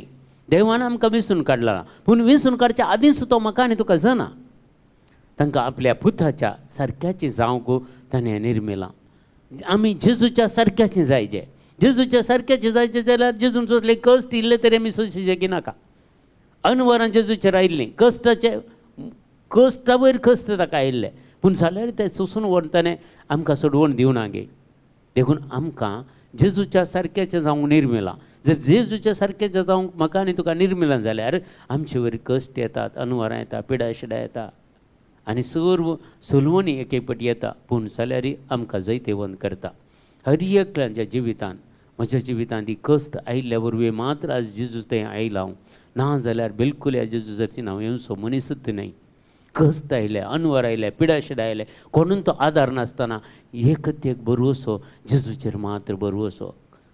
B: देवान आमकां वेंचून काडलां. पूण वेंचून काडच्या आदींच तो म्हाका आनी तुका जाणा. तांकां आपल्या पुताच्या सारक्याचें जावंक ताणें निर्मिलां. आमी जेजूच्या सारक्याचें जायचें, जेजूच्या सारक्याचें जायचें जाल्यार जेजून सोंसले कश्ट इल्ले तरी आमी सोंशीचे की नाका. अनवरान जेजूचेर आयिल्लीं कश्टाचे कश्टा वयर कश्ट ताका आयिल्ले, पूण जाल्यार ते सोंसून व्हरून ताणें आमकां सोडवण दिवना गे. देखून आमकां जेजूच्या सारक्याचें जावंक निर्मिलां. जर जेजूच्या सारक्याचें जावंक म्हाका आनी तुका निर्मिलां जाल्यार आमचे वयर कश्ट येतात, अनवरां येता, पिडा शिडा येता आनी सर्व सलवणी एक एक पटी येता, पूण जाल्यार आमकां जैतेवंत करता. हर एकल्याच्या जिवितान म्हज्या जिवितांत ही कश्ट आयिल्ल्या वरवीं मात्र आज जेजूस थंय आयला हांव, ना जाल्यार बिलकूल ह्या जेजूसाची हांव येवचो मनीसच न्हय. कश्ट आयले, अनवर आयले, पिडाशिड आयले, कोणून तो आदार नासतना एकत एक भरवसो जेजूचेर मात्र भरवसो.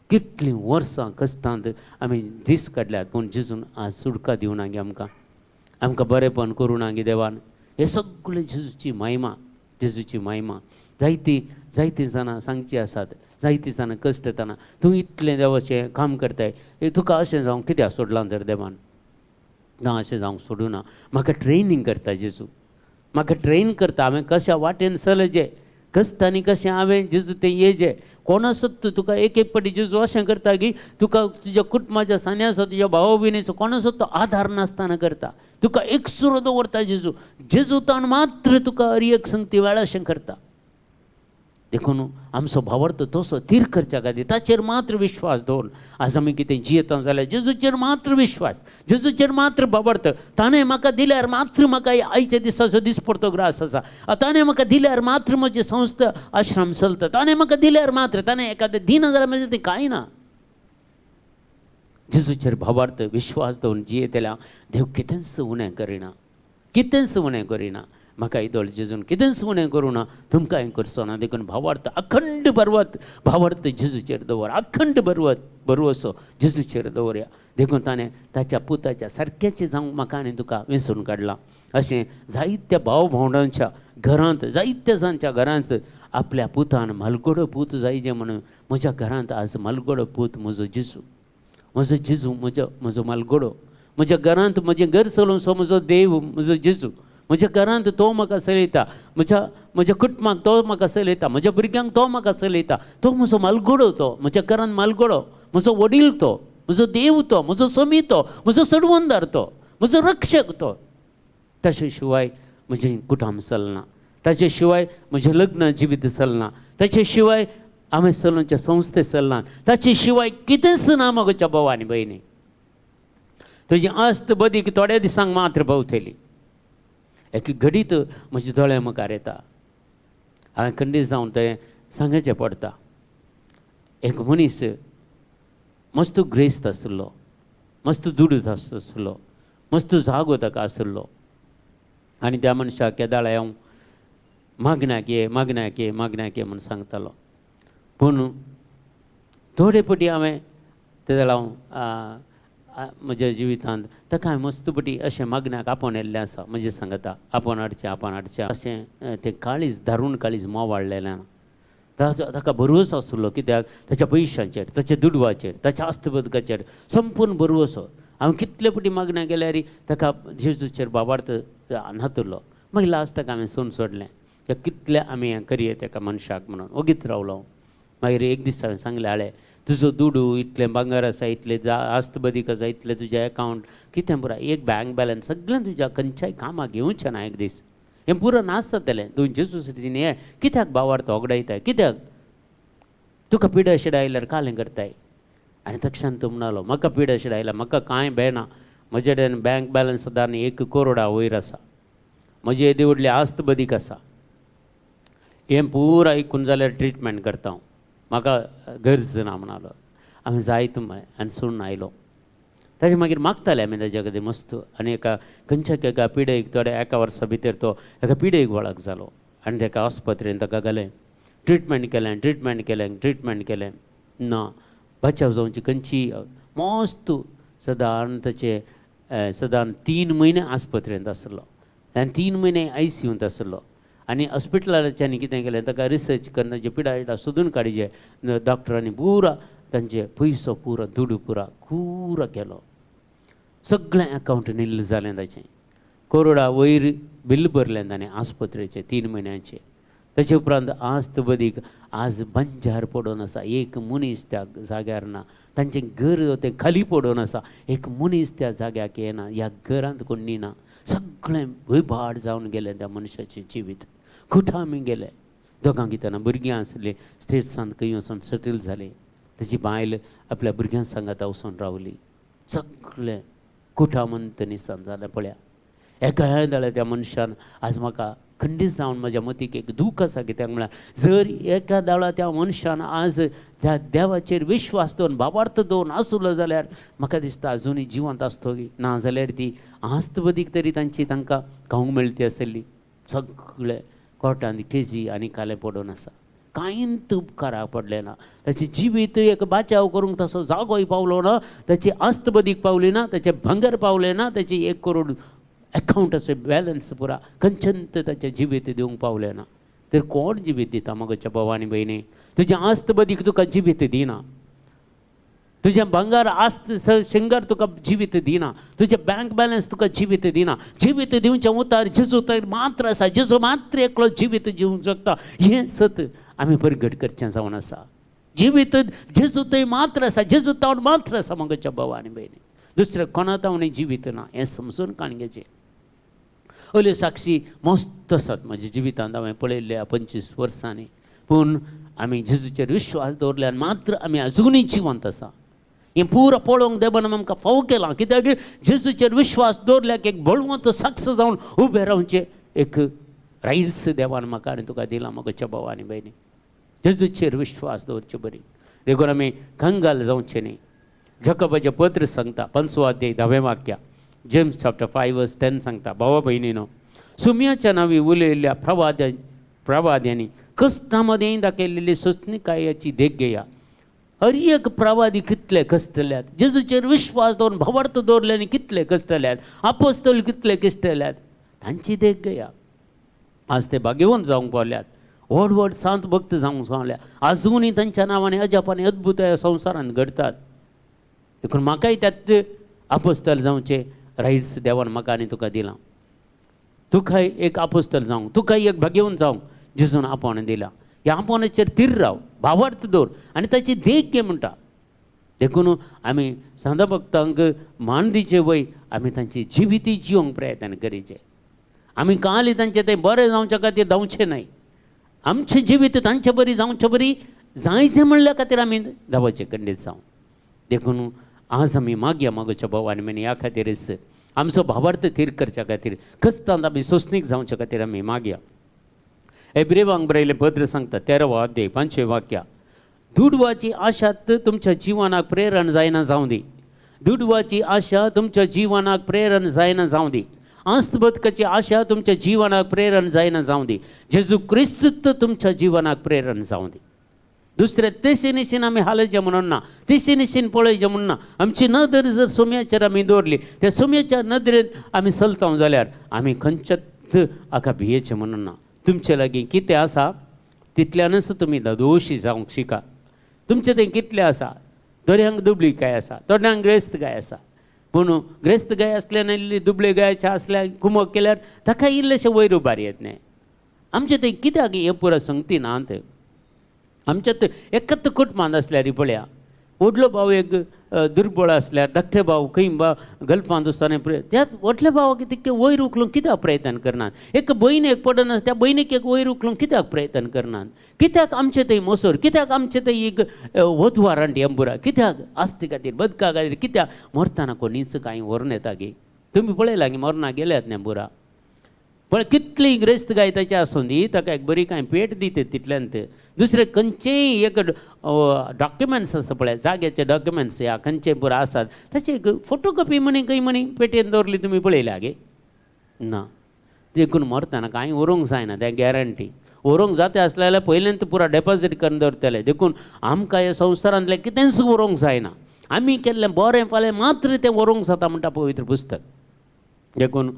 B: कितलीं वर्सां कश्टांत आमी दीस काडल्यात, पूण जेजून आज सुटका दिवना गे आमकां, आमकां बरेंपण करूं ना गे देवान. हें सगळें जेजूची महिमा, जेजूची महिमा. जायतीं जायतीं जाणां सांगचीं आसात, जायतीं जाणां कश्ट येतना तूं इतलें देवाचें काम करताय, तुका अशें जावंक कित्याक सोडलां तर देवान? ना, अशें जावंक सोडूं ना. म्हाका ट्रेनींग करता जेजू, म्हाका ट्रेन करता. हांवें कशा वाटेन चलचें, कश्टांनी कशें हांवें जेजू तें येजें. कोणाचो तुका एक एक पाटी जेजू अशें करता की तुका तुज्या कुटुंबाच्या सान्याचो, तुज्या भाव भयणीचो कोणाचो तो आदार नासतना करता. तुका एकसुरो दवरता जेजू. जेजू ताण मात्र तुका हर एक संगती वेळा अशें करता. देखून आमचो भावार्थ तसो थीर करच्या खातीर ताचेर मात्र विश्वास दवरून आज आमी कितें जियेता जाल्यार जेजूचेर मात्र विश्वास, जेजूचेर मात्र भावार्थ. ताणें म्हाका दिल्यार मात्र म्हाका आयच्या दिसाचो दिसपडतो ग्रास आसा. ताणें म्हाका दिल्यार मात्र म्हजी संस्था आश्रम चलता. ताणें म्हाका दिल्यार मात्र, ताणें एखादें दिना जाल्यार म्हजें तें कांय ना. जेजूचेर भावार्थ विश्वास दवरून जियेतल्या देव कितेंच उणें करिना, कितेंच उणें करिना. म्हाका येदोळ जेजून कितेंच उणें करूं ना, तुमकांय करचो ना. देखून भावार्थ अखंड पर्वत भावार्थ जेजूचेर दवर, अखंड पर्वत भरवसो जेजूचेर दवरया. देखून ताणें ताच्या पुताच्या सारकेंच जावंक म्हाका आनी तुका वेंचून काडलां. अशें जायत्या भाव भावंडांच्या घरांत, जायत्या जांच्या घरांत आपल्या पुतान मालगडो पूत जायजे म्हणून म्हज्या घरांत आज मालगडो पूत म्हजो जेजू, म्हजो जेजू, म्हजो म्हजो मालगडो. म्हज्या घरांत म्हजें घर चलोवचो म्हजो देव, म्हजो जेजू. म्हज्या घरांत तो म्हाका चलयता, म्हज्या म्हज्या कुटुंबाक तो म्हाका चलयता, म्हज्या भुरग्यांक तो म्हाका चलयता. तो म्हजो मालगडो, तो म्हज्या घरांत मालगडो, म्हजो वडील तो, म्हजो देव तो, म्हजो समी तो, म्हजो सडवंदार तो, म्हजो रक्षक तो. ताचे शिवाय म्हजें कुटुंब चलना, ताचे शिवाय म्हजें लग्न जिवीत चलना, ताचे शिवाय हांवें चलोवच्या संस्थे चलना, ताचे शिवाय कितेंच ना म्हज्या भाव आनी भयणी. तुजी आस्त बदीक थोड्या दिसांक मात्र पावतली. एक घडीत म्हज्या दोळ्या मुखार येता, हांवें खंडीत जावन तें सांगचें पडटा. एक मनीस मस्त ग्रेस्त आशिल्लो, मस्त दुडू आशिल्लो, मस्त जागो ताका आशिल्लो. आनी त्या मनशाक केदाळ हांव मागण्याक ये, मागण्याक ये, मागण्याक ये म्हूण सांगतालो. पूण थोडे पटी हांवें ते जाल्यार हांव म्हज्या जिवितांत ताका हांवें मस्त पटी अशें मागण्याक आपोवन येल्लें आसा. म्हजें सांगता आपोवन हाडचें, आपोवन हाडचें अशें तें काळीज दारून काळीज मोवाळलेलें ना. ताका भरवसो आशिल्लो, कित्याक ताच्या पयशांचेर, ताच्या दुडवाचेर, ताच्या आस्तबदकाचेर संपूर्ण भरवसो. हांवें कितले पटी मागण्या गेल्यार ताका जेजूचेर बाबार्थ नातुरलो. मागीर लास्ट ताका हांवें सोन सोडलें, कितले आमी हें करये ताका मनशाक म्हणून ओगीत रावलो. मागीर एक दीस हांवें सांगलें, हाळे तुजो दुडू इतलें भांगर आसा, इतलें आस्त बदीक आसा, इतलें तुजें एकावंट कितें पुरो एक बँक बॅलन्स सगळें तुज्या खंयच्याय कामाक येवचें ना एक दीस, हें पुरो नाच जातलें. तूं जेजू हें कित्याक भावार्थ होगडायताय, कित्याक तुका पिडा शिडा आयल्यार कालें करताय? आनी तक्षण तो म्हणालो, म्हाका पिडा शिडा आयल्यार म्हाका कांय बेना, म्हजे कडेन बँक बॅलन्स सदां 1 करोडा वयर आसा, म्हजी येदी व्हडली आस्त बदीक आसा, हें पुरो आयकून जाल्यार ट्रिटमेंट करता हांव, म्हाका गरज ना म्हणालो. हांवें जायत म्हळें आनी सोडून आयलो. ताजे मागीर मागताले आमी ताज्या खातीर मस्त. आनी एका खंयच्या एका पिडेक थोड्या एका वर्सा भितर तो एका पिडेक वळख जालो आनी ताका आस्पत्रेन ताका घालें, ट्रिटमेंट केलें, ट्रिटमेंट केलें, ट्रिटमेंट केलें ना बचाव जावची खंयची मस्त. सदां ताचे सदां 3 म्हयने आस्पत्रेंत आसलो आनी 3 म्हयने आयसीयूंत आसलो. आनी हॉस्पिटलाच्यानी कितें केलें, ताका रिसर्च करून ताचे पिडा पिडा सोदून काडिचे डॉक्टरांनी पुरा तांचे पयसो पुरो दुडू पुरा पुरो केलो. सगळें अकावंट निल्ल जालें ताचें. करोडा वयर बिल भरलें ताणें आस्पत्रेचें 3 म्हयन्याचें. ताचे उपरांत आज बदीक आज बंजार पडून आसा, एक मनीस त्या जाग्यार ना, तांचें घर तें खाली पडून आसा, एक मनीस त्या जाग्याक येना, ह्या घरांत कोण ना, सगळें विभाड जावन गेलें त्या मनशाचें जिवीत. कुठं आमी गेले, दोगांक कितें भुरगीं आसलीं, स्टेट्सांत खंय वचून सेटल जालीं. ताची बायल आपल्या भुरग्यां सांगाता वचून रावली. सगळें कुठामंत निसान जालें पळया. एका जाल्यार त्या मनशान आज म्हाका खंडीत जावन म्हज्या मतीक एक दूख आसा. कित्याक म्हळ्यार जर एका दाळा त्या मनशान आज त्या देवाचेर विश्वास दवरून भावार्थ दवरून आसलो जाल्यार म्हाका दिसता अजुनूय जिवंत आसतो ना जाल्यार ती आस्त बदीक तरी तांची तांकां खावंक मेळटी आसली. सगळे कोर्टान केजी आनी काले पडून आसा, कांयच उपकाराक पडलें ना. ताचें जिवीत एक बाचाव करूंक तसो जागोय पावलो ना, ताची आस्त बदीक पावली ना, ताचें भांगर पावलें ना, ताचें 1 करोड अकावंटाचो बॅलन्स पुरा खंयच्यान ताचें जिवीत दिवंक पावलें ना. तर कोण जिवीत दिता म्हज्या भाव आनी भयणी? तुजें आस्त बदीक तुका जिवीत दिना, तुजें भांगर आस्त शिंगर तुका जिवीत दिना, तुजें बँक बॅलन्स तुका जिवीत दिना. जिवीत दिवचें उतार जेजू तर मात्र आसा, जेजू मात्र एकलो जिवीत दिवंक शकता. हें सत आमी परगट करचें जावन आसा. जिवीत जेजू थंय मात्र आसा, जेजू तावन मात्र आसा म्हज्या भाव आनी भयणी, दुसरें कोणा तावणी जिवीत ना हें समजून काण घेवचें. अल्यो साक्षी मस्त आसात म्हज्या जिवितांत हांवें पळयल्ल्या 25 वर्सांनी. पूण आमी जेजूचेर विश्वास दवरल्यार मात्र आमी अजुनूय जिवंत आसा. हें पुरो पळोवंक देवान आमकां फावो केलां. कित्याक जेजूचेर विश्वास दवरल्याक एक बळवंत साक्ष जावन उबें रावचें एक रायट्स देवान म्हाका आनी तुका दिलां. म्हज्या भाव आनी भयणी, जेजूचेर विश्वास दवरचे बरी, देखून आमी कंगाल जावचें न्ही. जकबाचें पत्र सांगता 5वो अध्याय 10वें वाक्य, जेम्स चॅप्टर 5 वर्स 10 सांगता, भावा भयणीनो, सुम्याच्या नांवी उलयल्ल्या प्रवाद्यांनी कश्टां मदें दाखयल्ली सोंसणीकायेची देख घेया. हर एक प्रवादी कितले कश्टल्यात, जेजूचेर विश्वास दवरून भावार्थ दवरल्यानी कितले कश्टल्यात, आपोस्तल कितले कश्टल्यात, तांची देख घेया. आज ते भाग्यवंत जावंक पावल्यात, व्हड व्हड सांत भक्त जावंक पावल्या, आजुनूय तांच्या नांवांनी अजापांनी अद्भुत ह्या संवसारांत घडतात. देखून म्हाकाय त्यात आपोस्तल जावचें रायट्स देवान म्हाका आनी तुका दिलां. तुकाय एक आपोस्तल जावंक, तुकाय एक भाग्यवंत जावंक जेजून आपोवणें दिलां. ह्या आपोवण्याचेर थीर राव, भावार्थ दवर आनी ताची देख घे म्हणटा. देखून आमी सांदा भक्तांक मान दिवचे वय, आमी तांची जिविती जिवंक प्रयत्न करीचे. आमी काली तांचें तें बरें जावच्या खातीर धांवचें न्हय, आमचें जिवीत तांचे बरी जावचे बरी जायचें म्हणल्या खातीर आमी धांवचें खंडीत जावं. देखून आज आमी मागया मागच्या भाव आनी भयणी, ह्या खातीरच आमचो भावार्थ थीर करच्या खातीर, कश्टांत आमी सोंसणीक जावच्या खातीर आमी मागया. एब्रेवांक बरयलें पत्र सांगता 13वो अध्याय 5वें वाक्या, दुडवाची आशा तुमच्या जिवनाक प्रेरण जायना जावं दी. दुडवाची आशा तुमच्या जिवनाक प्रेरण जायना जावं दी. आस्त बदकाची आशा तुमच्या जिवनाक प्रेरण जायना जावं दी. जेजू क्रिस्त तुमच्या जिवनाक प्रेरण जावं दी. दुसरे तेशी निशीन आमी हालयचें म्हणून ना, तेशी निशीन पळयचें म्हणून ना. आमची नदर जर सोम्याचेर आमी दवरली, त्या सोम्याच्या नदरेन आमी चलता जाल्यार आमी खंयच्याच हाका भियेचें म्हणून ना. तुमचे लागीं कितें आसा तितल्यानच तुमी ददोशी जावंक शिका. तुमचें तें कितलें आसा, थोड्यांक दुबळी गाय आसा, थोड्यांक ग्रेस्त गाय आसा. पूण ग्रेस्त गाय आसल्यार इल्ली दुबळे गायचे आसल्यार कुमक केल्यार ताका इल्लेशें वयर उबार येत न्ही. आमचें तें कित्याक हें पुरो संगती ना. आमच्या एकच कुटुंबांत आसल्यार पळया, व्हडलो भाव एक दुर्बळ आसल्यार धाकटे भाव खंय गल्फांत आसतना त्या व्हडल्या भावाक तितके वयर उखलूंक कित्याक प्रयत्न करनात? एक भयण एक पडना, त्या भयणीक एक वयर उखलूंक कित्याक प्रयत्न करनात? कित्याक आमचें थंय मोसोर, कित्याक आमचें थंय एक वधवारांट एंबुरा, कित्याक आस्ती खातीर बदका खातीर कित्याक मरतना कोणीच कांय व्हरून येता गे? तुमी पळयला गे मरना गेल्यात न्ही बुरा पण कितली ग्रेस्त गाय ताची आसूं दी, ताका एक बरी कांय पेट दिता तितल्यान. दुसरें खंयचेय एक डॉक्युमेंट्स आसा पळय, जाग्याचे डॉक्युमेंट्स ह्या खंयचे पुरा आसात, ताची एक फोटोकॉपी म्हणी खंय म्हणी पेटयेन दवरली तुमी पळयल्या गे ना? देखून मरतना कांय व्हरूंक जायना, तें गॅरंटी. व्हरूंक जाता आसलें जाल्यार पयल्यान पुरा डेपोजीट करून दवरतले. देखून आमकां ह्या संवसारांतलें कितेंच व्हरूंक जायना, आमी केल्लें बरें फाल्यां मात्र तें व्हरूंक जाता म्हणटा पवित्र पुस्तक. देखून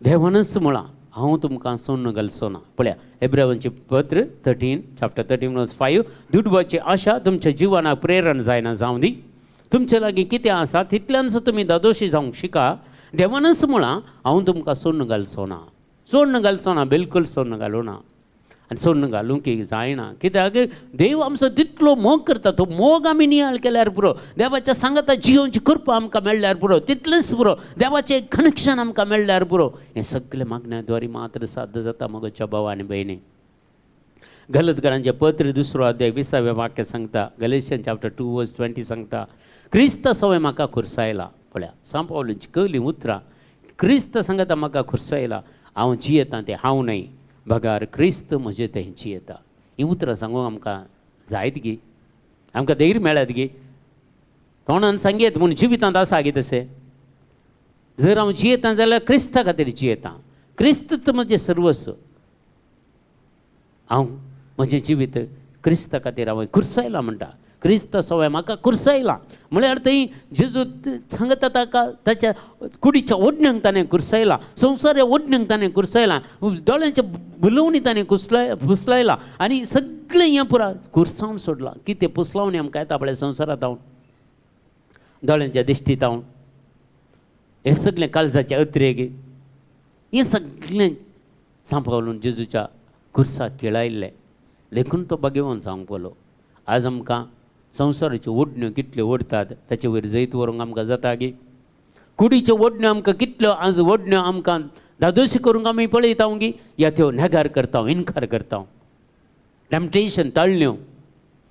B: देवानच म्हळां, हांव तुमकां सोडून घालचो ना. पळया एब्रेवांचें पत्र 13 चॅप्टर 13 वर्स 5, दुडवाची आशा तुमच्या जिवनाक प्रेरण जायना जावं दी. तुमचे लागीं कितें आसा तितल्यानच तुमी दादोशी जावंक शिका. देवानच म्हळां, हांव तुमकां सोडून घालचो ना, सोडून घालचो ना, बिलकूल सोडून घालूं ना. आनी सोडून घालूंक जायना, कित्याक देव आमचो तितलो मोग करता, तो मोग आमी नियाळ केल्यार पुरो. देवाच्या सांगाता जियोवची कृपा आमकां मेळ्ळ्यार पुरो, तितलेंच पुरो. देवाचें कनेक्शन आमकां मेळ्ळ्यार पुरो. हें सगळें मागण्या द्वारी मात्र साध्य जाता म्हज्या भाव आनी भयणी. गलतकारांचें पत्र 2रो अध्याय 20वें वाक्य सांगता, गलेशियन चॅप्टर 2 वर्स 20 सांगता, क्रिस्त सवय म्हाका खुर्सायला. पळया सांपावलीची कहली उतरां, क्रिस्त सांगता म्हाका खुर्सायला. हांव जियेतां तें हांव न्हय बगार क्रिस्त म्हजें तें जियेता. हीं उतरां सांगूंक आमकां जायत गी, आमकां धैर्य मेळत गी? तोंडान सांगयत म्हूण जिवितांत आसा गी तशें? जर हांव जियेतां जाल्यार क्रिस्ता खातीर जियेतां, क्रिस्त तर म्हजें सर्वस्व. हांव म्हजें जिवीत क्रिस्ता खातीर हांवें खुर्सायलां म्हणटा, क्रिस्त सवय म्हाका खुर्सायलां म्हळ्यार थंय जेजू सांगता ताका ताच्या कुडीच्या ओडण्यांक ताणें खुर्सायलां, संवसाराच्या ओडण्यांक ताणें खुर्सायलां, दोळ्यांच्या भुलोवणी ताणें पुसलायलां आनी सगळें हें पुरा खुर्सावन सोडलां. कितें पुसलावणी आमकां येता पळय संवसारांत हांव, दोळ्यांच्या दिश्टींत हांव, हें सगळें काळजाचे अत्रेग, हें सगळें सांबाळून जेजूच्या खुर्साक खेळायिल्लें. देखून तो भाग्यवान जावंक पडलो. आज आमकां संवसाराच्यो ओडण्यो कितल्यो ओडटात ताचे वयर जैत व्हरूंक आमकां जाता गी? कुडीच्यो ओडण्यो आमकां कितल्यो आज ओडण्यो आमकां धादोशी करूंक आमी पळयता गी, या त्यो नेगार करता, इनकार करता? टॅम्पटेशन, ताळण्यो,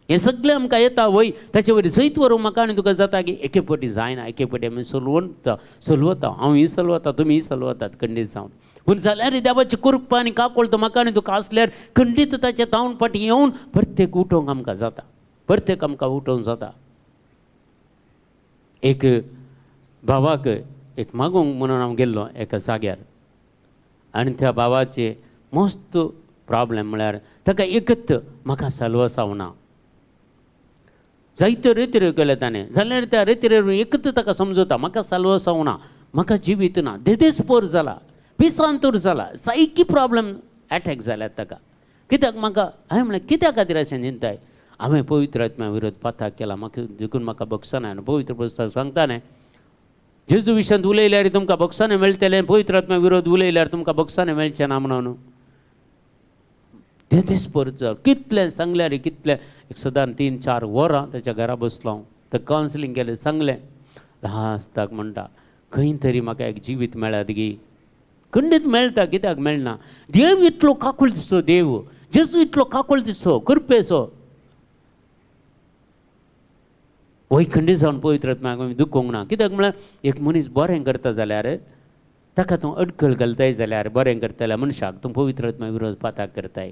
B: हें सगळें आमकां येता वय, ताचे वयर जैत व्हरूंक म्हाका आनी तुका जाता की? एके फावटी जायना, एके फावटी आमी सलवता सलवता, हांव सलवता, तुमी सलवतात खंडीत जावन. पूण जाल्यार देवाची कृपा आनी काकूळट म्हाका आनी तुका आसल्यार खंडीत ताचे तावन फाटी येवन प्रत्येक उठोवंक आमकां जाता, प्रत्येक आमकां उठोवंक जाता. एक भावाक एक मागूंक म्हणून हांव गेल्लो एका जाग्यार आनी त्या भावाचे मस्त प्रॉब्लेम म्हळ्यार ताका एकच म्हाका सलवसाव ना. जायत्यो रेतिऱ्यो केले ताणें, जाल्यार त्या रेतिरेर एकच ताका समजता म्हाका सलवसाव ना, म्हाका जिवीत ना, देदेस्पोर जाला, पिसांतूर जाला, सायकी प्रॉब्लेम एटॅक जाल्यात ताका. कित्याक म्हाका हांवें म्हणलें कित्या खातीर अशें चिंताय? हांवें पवित्र आत्म्या विरोध पाताक केला, म्हाका देखून म्हाका बक्षां आनी पवित्र पुस्तक सांगता न्ही, जेजू विशयांत उलयल्यार तुमकां बक्षां मेळटलें, पवित्र आत्म्या विरोध उलयल्यार तुमकां बक्षां मेळचें ना म्हणून. देदेस्पोर कितलें सांगल्यार कितलें, एक सदां 3-4 वरां ताच्या घरा बसलो हांव, तर कावन्सिलींग केलें, सांगलें. लास्टाक म्हणटा खंय तरी म्हाका एक जिवीत मेळत गी, खंडीत मेळटा, कित्याक मेळना? देव इतलो काकुळटीचो देव, जेजू इतलो काकुळटीचो कृपेचो, वय खंडीत जावन पवित्र आत्म्याक आमी दुखोवंक ना. कित्याक म्हळ्यार एक मनीस बरें करता जाल्यार ताका तूं अडखळ घालताय जाल्यार बरें करतल्या मनशाक तूं पवित्र आत्म्या विरोध पाताक करताय.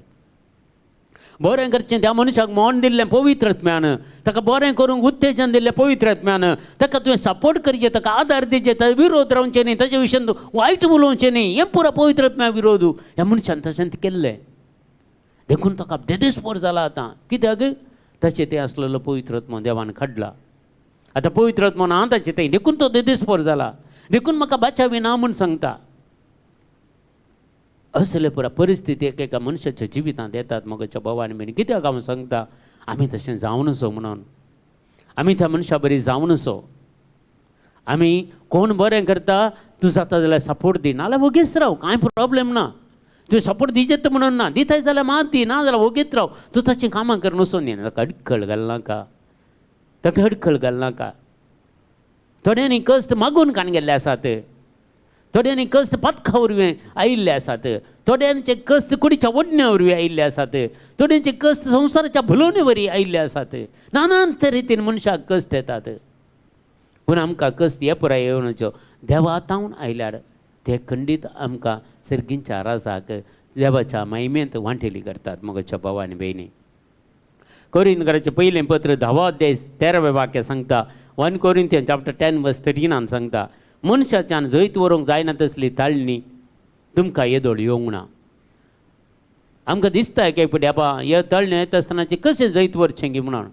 B: बरें करचें त्या मनशाक मोन दिल्लें पवित्र आत्म्यान, ताका बरें करूंक उत्तेजन दिल्लें पवित्र आत्म्यान, ताका तुवें सपोर्ट करचें, ताका आदार दिवचें, ताका विरोध रावचें न्ही, ताचे विशयान तूं वायट उलोवचें न्ही, हें पुरो पवित्र आत्म्या विरोध ह्या मनशान तशें केल्लें. देखून ताका देदेस्पोर जाला आतां. कित्याक ताचें तें आसलेलो पवित्र आत्मो देवान काडला, आतां पवित्र आत्मो ना ताचें तें, देखून तो देदेस्पोर जाला, देखून म्हाका बाचावी ना म्हूण सांगता. असले पुरा परिस्थिती एक एका मनशाच्या जिवितांत येतात मगच्या भाव आनी भयणी. कित्याक हांव सांगता आमी तशें जावं नसो म्हणून, आमी त्या मनशा बरी जावं नसो. आमी कोण बरें करता तूं जाता जाल्यार सपोर्ट दी, नाजाल्यार वोगीच राव, कांय प्रॉब्लेम ना. तुवें सपोर्ट दिजेत म्हणून ना, दिताय जाल्यार मात दी, ना जाल्यार वोगीच राव, तूं ताचीं कामां कर नसो न्ही. ताका अडखळ घालनाका, ताका अडखळ घालनाका. थोड्यांनी कश्ट मागून काण गेल्ले आसात, थोड्यांनी कश्ट पातका वरवीं आयिल्ले आसात, थोड्यांचे कश्ट कुडीच्या ओडण्या वरवीं आयिल्ले आसात, थोड्यांचे कश्ट संवसाराच्या भुलोवणे वरी आयिल्ले आसात. नानांत रितीन मनशाक कश्ट येतात. पूण आमकां कश्ट हे पुराय येवनच्यो देवा तावन आयल्यार ते खंडीत आमकां सर्गींच्या राजाक देवाच्या महिमेंत वांटेली करतात. मगच्या भाव आनी भयणी, कोरिंतकाराचें पयलें पत्र 10वो अध्याय 13वें वाक्य सांगता, 1 Corinthians chapter 10 verse 13 सांगता, मनशाच्यान जैत व्हरूंक जायना तसली ताळणी तुमकां येदोळ येवंक ना. आमकां दिसता एक फावटी आबा हे तळणें येता आसतनाचें कशें जैत व्हरचें गी म्हणून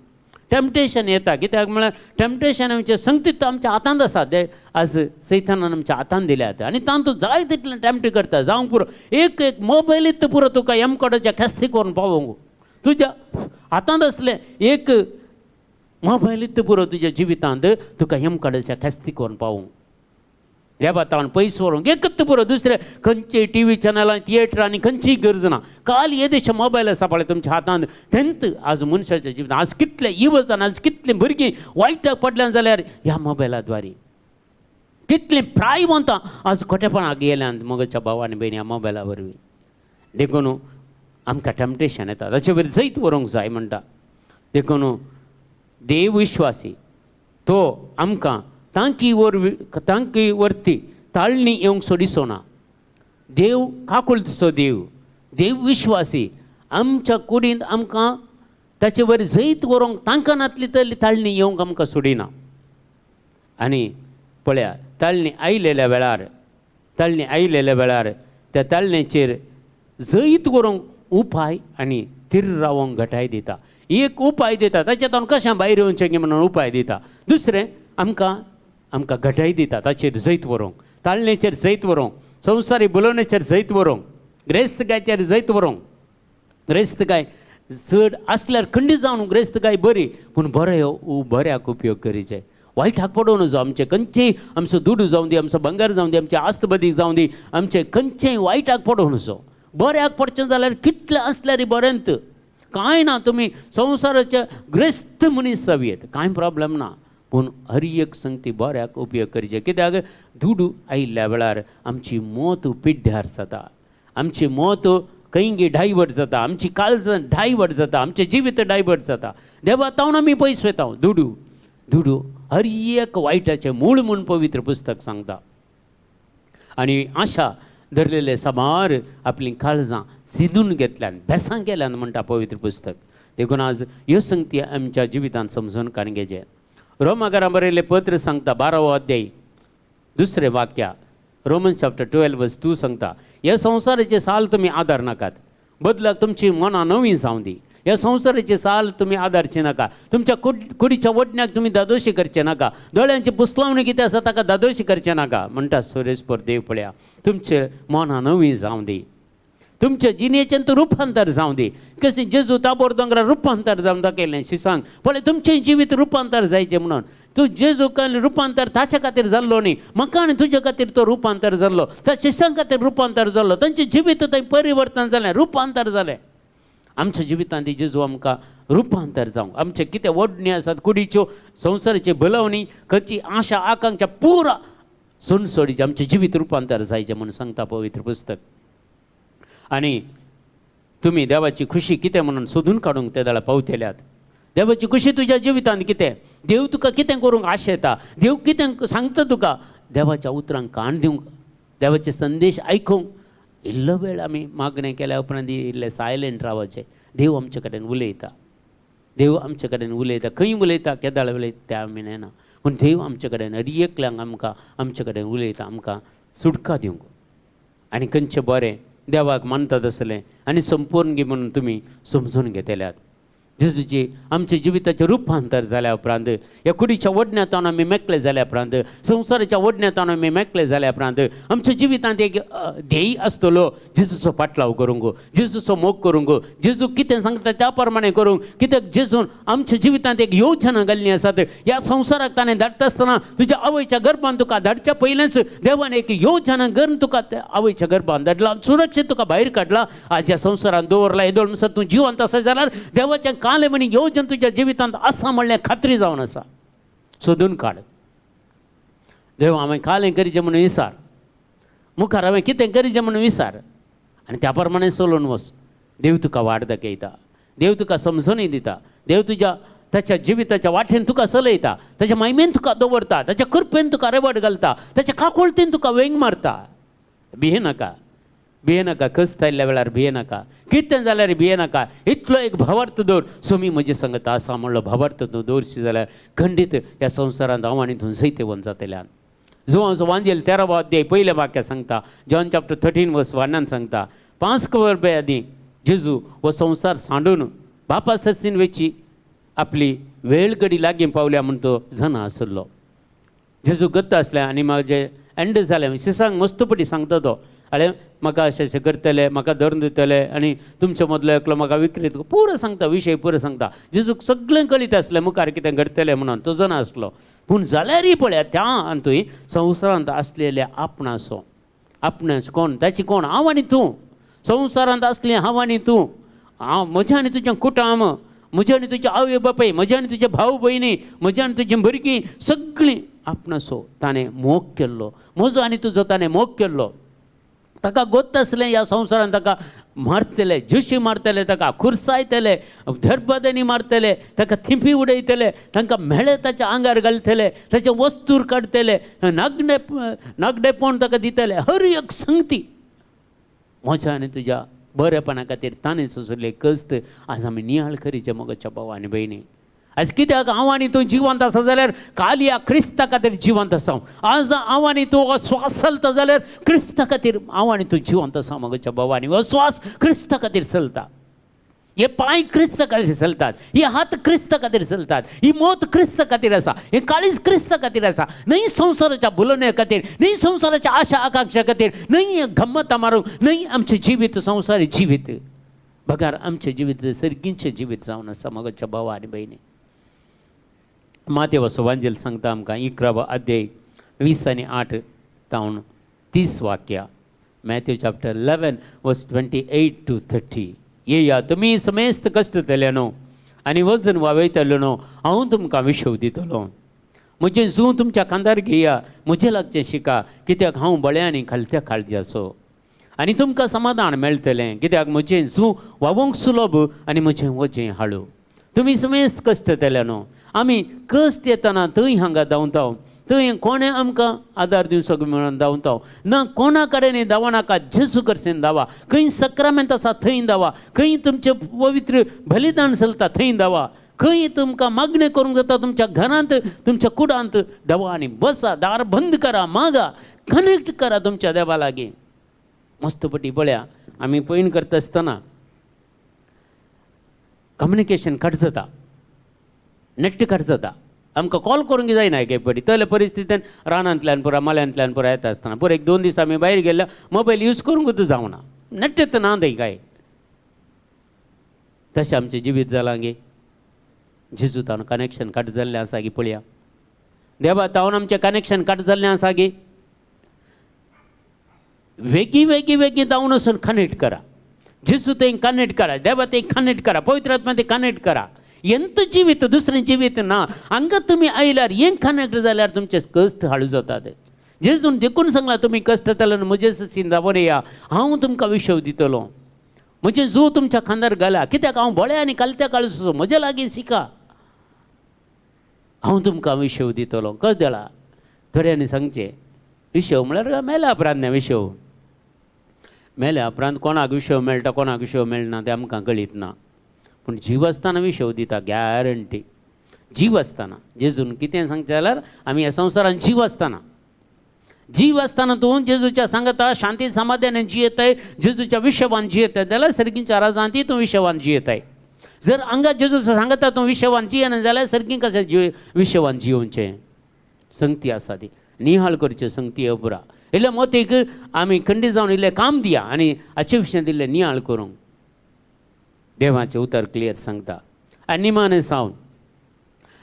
B: टेम्पटेशन येता. कित्याक म्हळ्यार टेम्पटेशन आमचें संगतीत आमच्या हातांत आसा, ते आज सैतानान आमच्या हातांत दिल्यात आनी तातूंत जाय तितलें टेम्प्ट करता. जावंक पुरो एक एक मोबायलीत पुरो तुका यमकोडाच्या ख्यास्ती करून पावोवंक तुज्या हातांत आसलें एक मोबायलीत पुरो तुज्या जिवितांत तुका यमकोडाच्या ख्यास्ती करून पावोवंक, देवा पयस व्हरूंक एकच पुरो. दुसरे खंयचे टी व्ही चॅनलां थिएटर आनी खंयचीय गरज ना. काल येदेशे मोबायल आसा पळय तुमच्या हातांत, तेंत आज मनशाच्या जिवितांत आज कितले युवजान आज कितलीं भुरगीं वायटाक पडल्यान जाल्यार ह्या मोबायला द्वारे कितलीं प्रायवंतां आज खोटेपणाक गेल्यान मगच्या भाव आनी भयणी ह्या मोबायला वरवीं. देखून आमकां टेम्पटेशन येता, ताचे वयर जैत व्हरूंक जाय म्हणटा. देखून देव विश्वासी तो आमकां तांकी वरवीं तांकी वरती ताळणी येवंक सोडिसो ना. देव काकुळचो देव, देव विश्वासी. आमच्या कुडींत आमकां ताचे वयर जैत व्हरूंक तांकां नातली तरी ताळणी येवंक आमकां सोडिना. आनी पळया ताळणी आयलेल्या वेळार, ताळणी आयलेल्या वेळार त्या ताळणेचेर जैत व्हरूंक उपाय आनी थीर रावोंक घटाय दिता. एक उपाय दिता ताच्या कशें भायर येवचें की म्हणून उपाय दिता. दुसरें आमकां आमकां घटाय दिता ताचेर जैत व्हरूंक, ताळणेचेर जैत व्हरूंक, संवसारी बोलोवणेचेर जैत व्हरूंक, ग्रेस्तकायचेर जैत व्हरूंक. ग्रेस्तकाय चड आसल्यार खंडीत जावन ग्रेस्तकाय बरी, पूण बरें बऱ्याक उपयोग करीचे, वायटाक पडोवं नजो. आमचें खंयचेय आमचो दुडू जावं दी, आमचो भांगर जावं दी, आमचें आस्तबदीक जावं दी, आमचें खंयचेय वायटाक पडोवं नजो. बऱ्याक पडचें जाल्यार कितलें आसल्यार बरेंत, कांय ना. तुमी संवसाराचे ग्रेस्त मनीस जावयेत, कांय प्रॉब्लम ना, पूण हर एक संगती बऱ्याक उपयोग करचे. कित्याक दुडू आयिल्ल्या वेळार आमची मोत पिड्ड्यार जाता, आमची मोत खंयगी डायवर्ट जाता, आमची काळजां डायवर्ट जाता, आमचें जिवीत डायवर्ट जाता. देवा तावन आमी पयस वता. दुडू दुडू हर एक वायटाचें मूळ म्हूण पवित्र पुस्तक सांगता. आनी आशा धरलेले साबार आपलीं काळजां सिंदून घेतल्यान, बेसां केल्यान म्हणटा पवित्र पुस्तक. देखून आज ह्यो संगती आमच्या जिवितांत समजून काडून घेवचें. रोमाकारां बरयल्लें पत्र सांगता 12वो अध्याय दुसरें वाक्य, रोमन चॅप्टर 12 वर्स 2 सांगता, ह्या संवसाराचे साल तुमी आदार नाकात, बदलाक तुमची मनां नवीं जावं दी. ह्या संवसाराचे साल तुमी आदारचे नाका, तुमच्या कुडीच्या वडण्याक तुमी दादोशी करचे नाका, दोळ्यांची पुसलावणी कितें आसा ताका दादोशी करचें नाका म्हणटा सुरेशपर देव. पळया तुमचे मनां नवीं जावं दी, तुमच्या जिणेचें तूं रुपांतर जावं दी. कशें जेजू ताबोर दोंगरार रुपांतर जावन दाखयलें शिसांक, पळय तुमचें जिवीत रुपांतर जायचें म्हणून. तूं जेजू काल रुपांतर ताच्या खातीर जाल्लो न्ही, म्हाका आनी तुज्या खातीर तो रुपांतर जाल्लो, त्या शिसां खातीर रुपांतर जाल्लो, तांचें जिवीत थंय परिवर्तन जालें, रुपांतर जालें. आमच्या जिवितांत जेजू आमकां रुपांतर जावंक, आमचें कितें ओडणी आसात कुडीच्यो, संवसाराची भलवणी, खंयची आशा आकांक्षा पुरा सोनसोडीचें आमचें जिवीत रुपांतर जायचें म्हूण सांगता पवित्र पुस्तक. आनी तुमी देवाची खुशी कितें म्हणून सोदून काडूंक ते वेळार पावतल्यात. देवाची खुशी तुज्या जिवितांत कितें, देव तुका कितें करूंक आशेता, देव कितें सांगता तुका, देवाच्या उतरांक कान दिवंक, देवाचे संदेश आयकूंक इल्लो वेळ आमी मागणें केल्या उपरांत इल्लें सायलंट रावचें. देव आमचे कडेन उलयता, देव आमचे कडेन उलयता, खंय उलयता, केदाळ उलयता तें आमी नेना, पूण देव आमचे कडेन हर एकल्यांक आमकां आमचे कडेन उलयता, आमकां सुटका दिवंक. आनी खंयचें बरें देवाक मानता तसलें आनी संपूर्ण म्हणून तुमी समजून घेतल्यात. जेजूची आमच्या जिविताचें रुपांतर जाल्या उपरांत, ह्या कुडीच्या ओडण्यांतल्यान आमी मेकळे जाल्या उपरांत, संवसाराच्या ओडण्यांतल्यान आमी मेकळे जाल्या उपरांत आमच्या जिवितांत एक ध्येय आसतलो, जेजूचो पाटलाव करूंक, जेजूचो मोग करूंक, जेजू कितें सांगता त्या प्रमाणे करूंक. कित्याक जेजून आमच्या जिवितांत एक योजना घाल्ली आसात. ह्या संवसाराक ताणें धाडटा आसतना तुज्या आवयच्या गर्भान तुका धाडच्या पयलेंच देवान एक योजना करून तुका त्या आवयच्या गर्भान धाडला, सुरक्षीत तुका भायर काडला, आज ह्या संवसारांत दवरला. येदोळ म्हणसर तूं जिवंत आसा जाल्यार देवाचें कालें म्हणी योजन तुज्या जिवितांत आसा म्हणलें खात्री जावन आसा. सोदून काड. देव हांवें कालें करीचें म्हणून विसार, मुखार हांवें कितें करीचें म्हणून विसार आनी त्या प्रमाणे चलोवन वच. देव तुका वाट दाखयता, देव तुका समजूनय दिता, देव तुज्या ताच्या जिविताच्या वाटेन तुका चलयता, ताच्या मायमेन तुका दवरता, ताच्या कृपेन तुका रेवट घालता, ताच्या काकुळतीन तुका वेंग मारता. भिये नाका, भिये नाका, कस्त आयिल्ल्या वेळार भिये नाका, कितें जाल्यार भिये नाका. इतलो एक भावार्थ दवर, सोमी म्हजे संगत आसा म्हणलो भावार्थ तूं दवरशी जाल्यार खंडीत ह्या संवसारांत हांव आनी तूं जैतेवंत जातल्यान. जुवांचो वांजेल 13वो अध्याय पयलें वाक्य सांगता, जॉन चॅप्टर 13 वर्स 1 सांगता, 5 वर्सां आदीं जेजू हो संवसार सांडून बापा ससीन वेची आपली वेळ घडी लागीं पावल्या म्हूण तो जाणा आसलो. जेजू गत्त आसलें आनी म्हाजें एंड जालें. शिसांक मस्तपटी सांगता तो, अरे म्हाका अशें अशें करतले, म्हाका धरून दितले आनी तुमचे मदलो एकलो म्हाका विक्रीत, पुरो सांगता, विशय पुरो सांगता. जेजूक सगळें कळीत आसलें मुखार कितें घडटलें म्हणून तो जाणा आसलो. पूण जाल्यारय पळया त्या आनी संवसारांत आसलेल्या आपणाचो, आपणास कोण, ताची कोण, हांव आनी तूं, संवसारांत आसलें हांव आनी तूं, हांव म्हजें आनी तुजें कुटुंब, म्हजें आनी तुजें आवय बापाय, म्हजें आनी तुजे भाव भयणी, म्हजें आनी तुजीं भुरगीं, सगळीं आपणासो ताणें मोग केल्लो, म्हजो आनी तुजो ताणें मोग केल्लो. ताका गोत्त आसलें ह्या संवसारांत ताका मारतले, जशी मारतले, ताका खुर्सायतले, धरपदांनी मारतले, ताका थिंपी उडयतले, तांकां म्हेळे ताच्या आंगार घालतले, ताचें वस्तूर काडटले, नागडे नागडेपण ताका दितले, हर एक संगती. म्हज्या आनी तुज्या बरेपणा खातीर ताणें सोंसले कश्ट आज आमी नियाळ करीचे मोगाच्या भाव आनी भयणी. आज कित्याक हांव आनी तूं जिवंत आसा जाल्यार कालया क्रिस्ता खातीर जिवंत आसा. आज हांव आनी तूं श्वास चलता जाल्यार क्रिस्ता खातीर हांव आनी तूं जिवंत आसा मोगाच्या भाव आनी हो श्वास क्रिस्ता खातीर चलता. हे पांय क्रिस्त खातीर चलतात, हे हात क्रिस्त खातीर चलतात, ही मौत क्रिस्त खातीर आसा, हे काळीज क्रिस्त खातीर आसा. न्हय संवसाराच्या बुलोवण्या खातीर, न्हय संवसाराच्या आशा आकांक्षा खातीर, न्हय गम्मतां मारूंक, न्हय आमचें जिवीत संवसारी जिवीत बगर आमचें जिवीत सर्गींचें जिवीत जावन आसा मोगाच्या भावा आनी भयणी. मातेवाचो वांजेल सांगता आमकां 11वो अध्याय 20 आनी 8 तावन 30 वाक्या. Matthew chapter 11 verse 28 to 30. येया तुमी समेस्त कश्ट जाल्यानो आनी वजन वावयतलो न्हू, हांव तुमकां विशव दितलो. म्हजें जूं तुमच्या खांदार घेया, म्हजें लागचें शिका, कित्याक हांव बळ्या आनी खालत्या काळजाचो, आनी तुमकां समाधान मेळटलें, कित्याक म्हजें जूं वावोंक सुलभ आनी म्हजें वजें हाडू. तुमी समेस्त कश्ट जाल्या न्हू. आमी कश्ट येतना थंय हांगा धांवता, थंय कोणें आमकां आदार दिवचो म्हणून धांवता ना, कोणा कडेन धांवनाका, जेजू कडच्यान धांवा. खंय सक्रामेंत आसा थंय धांवा, खंय तुमचें पवित्र बलिदान चलता थंय धांवा, खंय तुमकां मागणें करूंक जाता तुमच्या घरांत तुमच्या कुडांत धांवा आनी बसा, दार बंद करा, मागा, कनेक्ट करा तुमच्या देवा लागीं. मस्त पटी पळया आमी पयण करता आसतना कम्युनिकेशन कट जाता, नेट कट जाता, आमकां कॉल करूंक जायना एक एक फावटी. तसले परिस्थितीन रानांतल्यान पुरा मळ्यांतल्यान पुरा येता आसतना पुरा एक 2 दीस आमी भायर गेल्ल्या मोबायल यूज करूंकूच जावना, नेट येता ना थंय काय. तशें आमचें जिवीत जालां गे. जेजू तावन कनेक्शन कट जाल्लें आसा गे पळया, देवा तावन आमचें कनेक्शन कट जाल्लें आसा गे. वेगीं वेगीं वेगीं धांवन वचून कनेक्ट करा, जेजू थंय कनेक्ट करा, देवा थंय कनेक्ट करा, पवित्र आत्मा थंय कनेक्ट करा. एंत जिवीत दुसरें जिवीत ना. हांगा तुमी आयल्यार हें कनेक्ट जाल्यार तुमचें कश्ट हाडू जातात. जेजून देखून सांगलां तुमी कश्ट जाल्यार म्हजें सशीन धांवन येया, हांव तुमकां विशव दितलो. म्हजें जू तुमच्या खांदार घाला, कित्याक हांव बळ्या आनी कालत्या काळसो, म्हजे लागीं शिका, हांव तुमकां विशव दितलो. कस दिला थोड्यांनी सांगचें विशव म्हळ्यार मेल्या उपरांत न्ही, विशव मेल्या उपरांत कोणाक विशव मेळटा कोणाक विशव मेळना तें आमकां कळीत ना, पूण जीव आसतना विशव दिता गॅरंटी. जीव आसतना जेजून कितें सांगचें जाल्यार आमी ह्या संवसारान जीव आसतना, जीव आसतना तूं जेजूच्या सांगता शांती समाधानान जियेताय, जेजूच्या विशवान जियेताय जाल्यार सर्गींच्या राजांत तूं विशवान जियेताय. जर हांगा जेजूचो सांगता तूं विशवान जियेना जाल्यार सर्गीं कशें विशवान जियोवचें. संगती आसा ती निहाळ करच्यो संगती अपुरा. इल्ले मोतीक आमी खंडी जावन इल्लें काम दिया आनी हाचे विशयांत इल्लें निहाळ करूंक देवाचें उतर क्लियर सांगता. आनी निमाणें सावन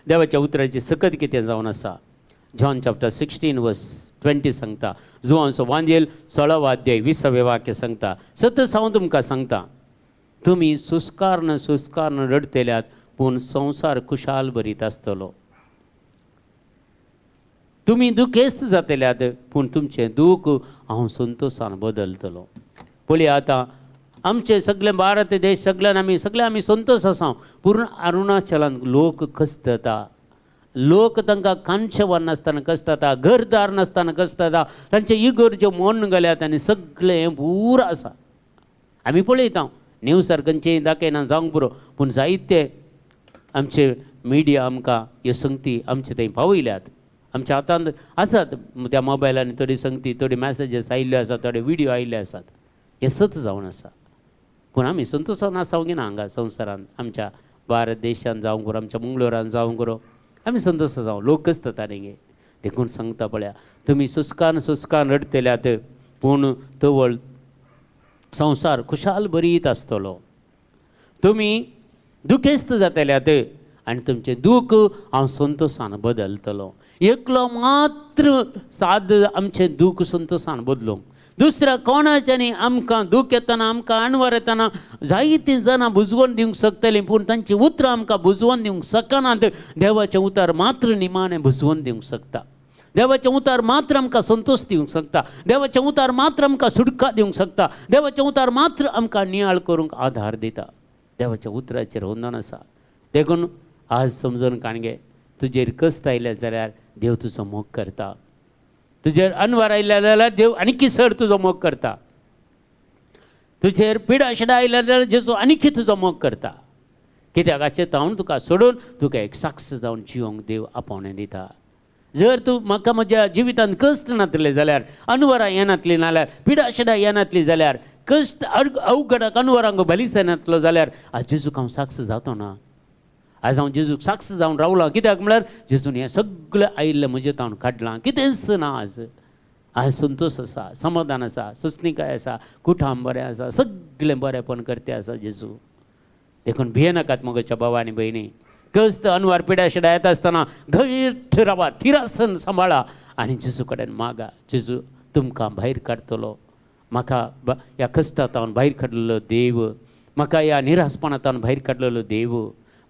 B: देवाच्या उतराची सकत कितें जावन आसा, जॉन चॅप्टर 16 वर्स 20 सांगता. जुवांचो वांजेल 16वो अध्याय 20वें वाक्य सांगता, सतत हांव तुमकां सांगता तुमी सुस्कारण सुस्कारण रडटल्यात पूण संवसार खुशाल भरीत आसतलो. तुमी दुखेस्त जातल्यात पूण तुमचें दूख हांव संतोशान बदलतलो. पळया आतां आमचे सगळे भारत देश सगळ्यान आमी सगळे आमी संतोश आसा, पूर्ण अरुणाचलान लोक कश्टता, लोक तांकां कांचेवान नासतना कश्टता, घरदार नासतना कश्टता, तांचे इगर्ज्यो मोडून गेल्यात आनी सगळें पूर आसा. आमी पळयता न्यूजार खंयचें दाखयना जावंक पुरो, पूण जायते आमचे मिडिया आमकां ह्यो संगती आमचे थंय पावयल्यात. आमच्या हातांत आसात त्या मोबायलांनी थोडी संगती, थोडी मॅसेजीस आयिल्ल्यो आसात, थोडे व्हिडियो आयिल्ले आसात. हें सत जावन आसा, पूण आमी संतोशान आसा ना हांगा संवसारांत, आमच्या भारत देशांत जावंक पुरो, आमच्या मंगळुरान जावंक पुरो, आमी संतोश जावं. लोक कसता न्ही, देखून सांगता पळया तुमी सुस्कान सुस्कान रडटल्यात पूण तवळ संवसार खुशाल भरीत आसतलो. तुमी दुखेस्त जातल्यात आनी तुमचें दूख हांव संतोशान बदलतलो. एकलो मात्र साद आमचें दूख संतोशान बदलूंक, दुसऱ्या कोणाच्यानी आमकां दूख येतना आमकां अणवर येतना जायतीं जाणां बुजवण दिवंक शकतलीं, पूण तांचीं उतरां आमकां बुजवण दिवंक शकनात. देवाचें उतर मात्र निमाणें बुजवण दिवंक शकता. देवाचें उतर मात्र आमकां संतोश दिवंक शकता. देवाचें उतर मात्र आमकां सुटका दिवंक शकता. देवाचें उतर मात्र आमकां नियाळ करूंक आधार दिता. देवाच्या उतराचेर वंदन आसा. देखून आज समजून काणगे तुजेर कश्ट आयले जाल्यार देव तुजो मोग करता, तुजेर अनवर आयले जाल्यार देव आनीकी सर तुजो मोग करता. तुजेर पिडा शिडा आयल्या जाल्यार जेजू आनीकय तुजो मोग करता. कित्याक हाचे तावन तुका सोडून तुका एक साक्ष जावन जिवंक देव आपोवणें दिता. जर तूं म्हाका म्हज्या जिवितांत कश्ट नातले जाल्यार, अनवरां येनातली नाल्यार, पिडा शिडा येनातली जाल्यार, कश्ट अवघडाक अनवरांक बलीस येनातलो जाल्यार आज जेजूक हांव साक्ष जातो ना. आज हांव जेजूक साक्ष जावन रावलां. कित्याक म्हळ्यार जेजून हें सगळें आयिल्लें म्हजें तावन काडलां. कितेंच ना आज. आज संतोश आसा, समाधान आसा, सोंसणीकाय आसा, कुठाम बरें आसा, सगळें बरेंपण करते आसा जेजू. देखून भियेनाकात मोगाच्या भावा आनी भयणी. कस्त अनवार पिड्या शिड्या येता आसतना घट रावा, थिरासन सांबाळा आनी जेजू कडेन मागा. जेजू तुमकां भायर काडटलो. म्हाका ह्या कश्टांत भायर काडलेलो देव, म्हाका ह्या निरासपणांत भायर काडलेलो देव,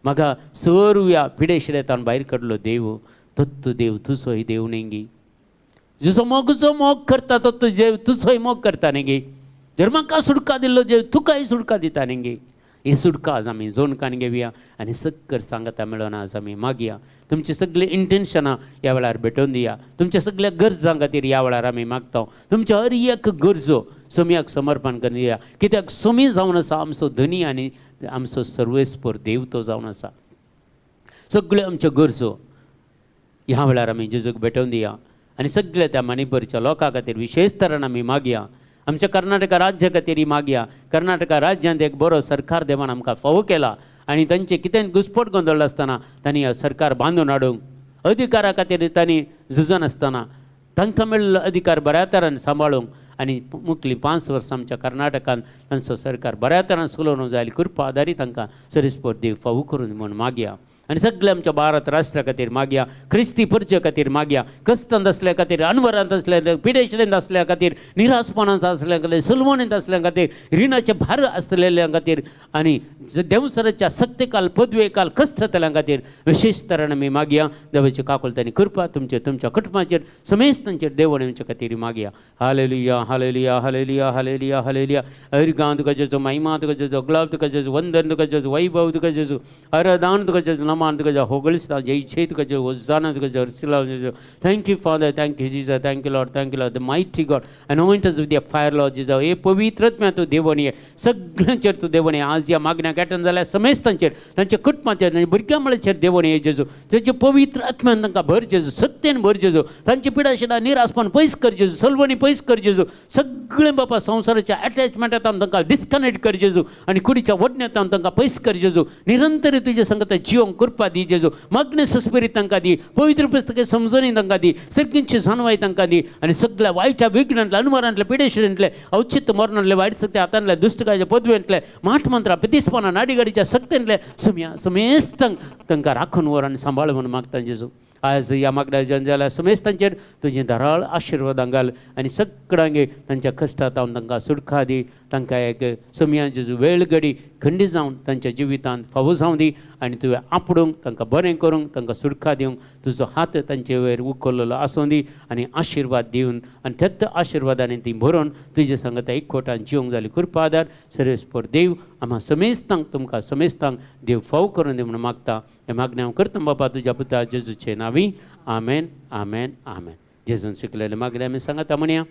B: म्हाका सर्व ह्या पिडेशिड्यांत भायर काडलो देव, तत्तू देव तुजोय देव न्ही. जसो मोगचो मोग करता तो देव तुजोय मोग करता न्ही. जर म्हाका सुटका दिल्लो देव तुकाय सुटका दिता न्ही. ही सुटका आज आमी जोणकान घेवया आनी सक्कर सांगता मेळोन आज आमी मागया. तुमची सगळीं इंटेन्शनां ह्या वेळार भेटोवन दिया. तुमच्या सगळ्या गरजां खातीर ह्या वेळार आमी मागता. तुमच्या हर एक गरजो सोमयाक समर्पण करून दिया. कित्याक सोमी जावन आसा आमचो धनी आनी आमचो सर्वेस्पर देव तो जावन आसा. सगळ्यो आमच्यो गरजो ह्या वेळार आमी जेजूक भेटोवन दिया आनी सगळ्या त्या मणिपूरच्या लोकां खातीर विशेश तरान आमी मागया. आमच्या कर्नाटका राज्या खातीर मागया. कर्नाटका राज्यांत एक बरो सरकार देवान आमकां फावो केला आनी तांचे कितें घुसपट गोंदळ आसतना तांणी सरकार बांदून हाडूंक अधिकारा खातीर तांणी झुजनासतना तांकां मेळिल्लो अधिकार बऱ्या तरान सांबाळूंक आनी मुखली 5 वर्सां आमच्या कर्नाटकान तांचो सरकार बऱ्या तरान चलोवंक जाय कृपा आदारी तांकां सरिस्पोर देव फावो करून म्हूण मागया. आनी सगळ्या आमच्या भारत राष्ट्रा खातीर मागया, क्रिस्ती परचे खातीर मागया, कस्तांत आसल्या खातीर, अनवरांत आसल्या, पिडेशरेंत आसल्या खातीर, निरासपणांत आसल्या खातीर, सलवणींत आसल्या खातीर, रिणाचे भार आसलेल्या खातीर आनी देंवसराच्या सक्तेकाल पदवेकाल कस्ततल्या खातीर विशेश तरान आमी मागया. देवाची काकुळट आनी कृपा तुमचे तुमच्या कुटुंबाचेर समेस्तांचेर देवण येवचे खातीर मागया. Hallelujah hallelujah hallelujah hallelujah hallelujah. अर्गां तुका जेजू, महिमा तुका जेजू, गुलाब तुका जेजू, वंदन तुका जेजू, वैभव तुका जेजू, आराधन तुका जेजू, नमान तुका जेजू, होगळिस्ता जय जय तुका जेजू, होजाना तुका जेजू, हर्षिला जेजू. Thank you Father, thank you Jesus, thank you Lord, thank you Lord, the mighty God. Anoint us with your fire, Lord Jesus. हे पवित्र तूं देवण ये, सगळ्यांचेर तूं देवण ये. आज ह्या मागण्याक एटन जाल्यार समेस्तांचेर, तांच्या कुटुंबाचेर, तांच्या भुरग्यां मळाचेर देवण ये जेजू. तेजे पवित्र आत्म्यान तांकां भर जेजू, सत्तेन भर जेजू. तांची पिडाशिडा निरासपण पयस कर जेजू, सलवणी पयस कर जेजू. सगळें बापा संवसाराच्या अटॅचमेंटांत तांकां डिस्कनेक्ट कर जेजू आनी कुडीच्या वडण्यांत तांकां पयस कर जेजू. निरंतर तुजे संगत जिवंक कृपा दी जेजू. मागणे सस्पिरीत तांकां दी, पवित्र पुस्तकें समजणी तांकां दी, सर्गींची जाणवाय तांकां दी आनी सगळ्या वायट्या विघ्नांतले, अनुमारांतले, पिडेशिडेंतले, अवचित मरणांतले, वायट सक्ते हातांतले, दुश्टकाच्या पदवेंतले, माठ मंत्रा प्रतिस्पना नाडीगाडीच्या सक्तेंतले सुमया समेस्तांक तांकां राखून वर आनी सांबाळ म्हणून मागता जेजू. आज ह्या मागण्या जन जाल्यार समेस्तांचेर तुजी धाराळ आशिर्वादां घाल आनी सगळ्यांगे तांच्या कश्टांत हांव तांकां सुटका दी. तांकां एक सोमया जेजू वेळ घडी खंडी जावन तांच्या जिवितांत फावो जावं दी आनी तुवें आपडूंक तांकां बरें करूंक तांकां सुटका दिवंक तुजो हात तांचे वयर उखल्लेलो आसूं दी आनी आशिर्वाद दिवन आनी त्याच आशिर्वादांनी ती भरोवन तुजे सांगता एकवटान जिवंक जाली कृपा आदार सर्वेस्पर देव आमकां समेस्तांक तुमकां समेस्तांक देव फाव करून दी म्हणून मागता. हें मागणें हांव करता बाबा तुज्या पुता जेजूचे नांवी. आमेन आमेन आमेन. जेजून शिकलेलें मागणें आमी सांगता म्हणया.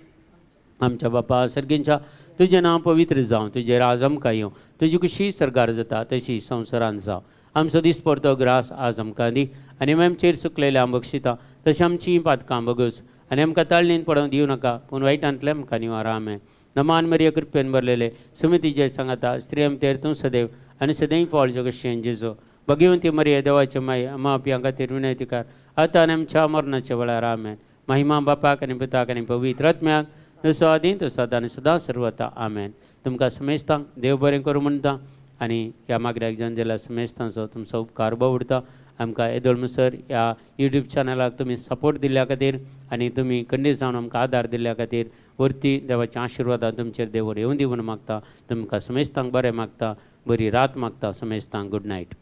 B: आमच्या बापा सर्गींच्या, तुजें नांव पवित्र जावं, तुजें राज आमकां येवं, तुजी खुशी सरकार जाता तशी संवसारांत जावं. आमचो दिसपडतो ग्रास आज आमकां दी आनी आमचेर चुकलेले आम बक्षिता तशें आमचीं पातकां बगस आनी आमकां ताळणीन पडोवंक दिवं नाका पूण वायटांतलें आमकां निवार. आमेन. नमान मरिया, कृपेन भरलेले, सुमितीचे सांगाता, स्त्रियम तेर तूं सदैव आनी सदैव फळ जगशेन जेजो. भगिवंती मरिया, देवाचे माई, आमा पियां खातीर विनंती कर आतां आनी आमच्या मरणाच्या वेळार. आमेन. महिमा बापाक आनी पुताक आनी पवित्र आत्म्याक, जसो आदी तसो आतां आनी सदां सर्वता. आमेन. तुमकां समेस्तांक देव बरें करूं म्हणटा आनी ह्या मागण्याक जन जाल्यार समेस्तांचो तुमचो उपकार उरता. आमकां येदोळ मुसर ह्या युट्यूब चॅनलाक तुमी सपोर्ट दिल्ल्या खातीर आनी तुमी खंडीत जावन आमकां आदार दिल्ल्या खातीर वरती देवाच्या आशिर्वादान तुमचेर देव येवं दी म्हणून मागता. तुमकां समेस्तांक बरें मागता, बरी रात मागता समेस्तांक. Good night.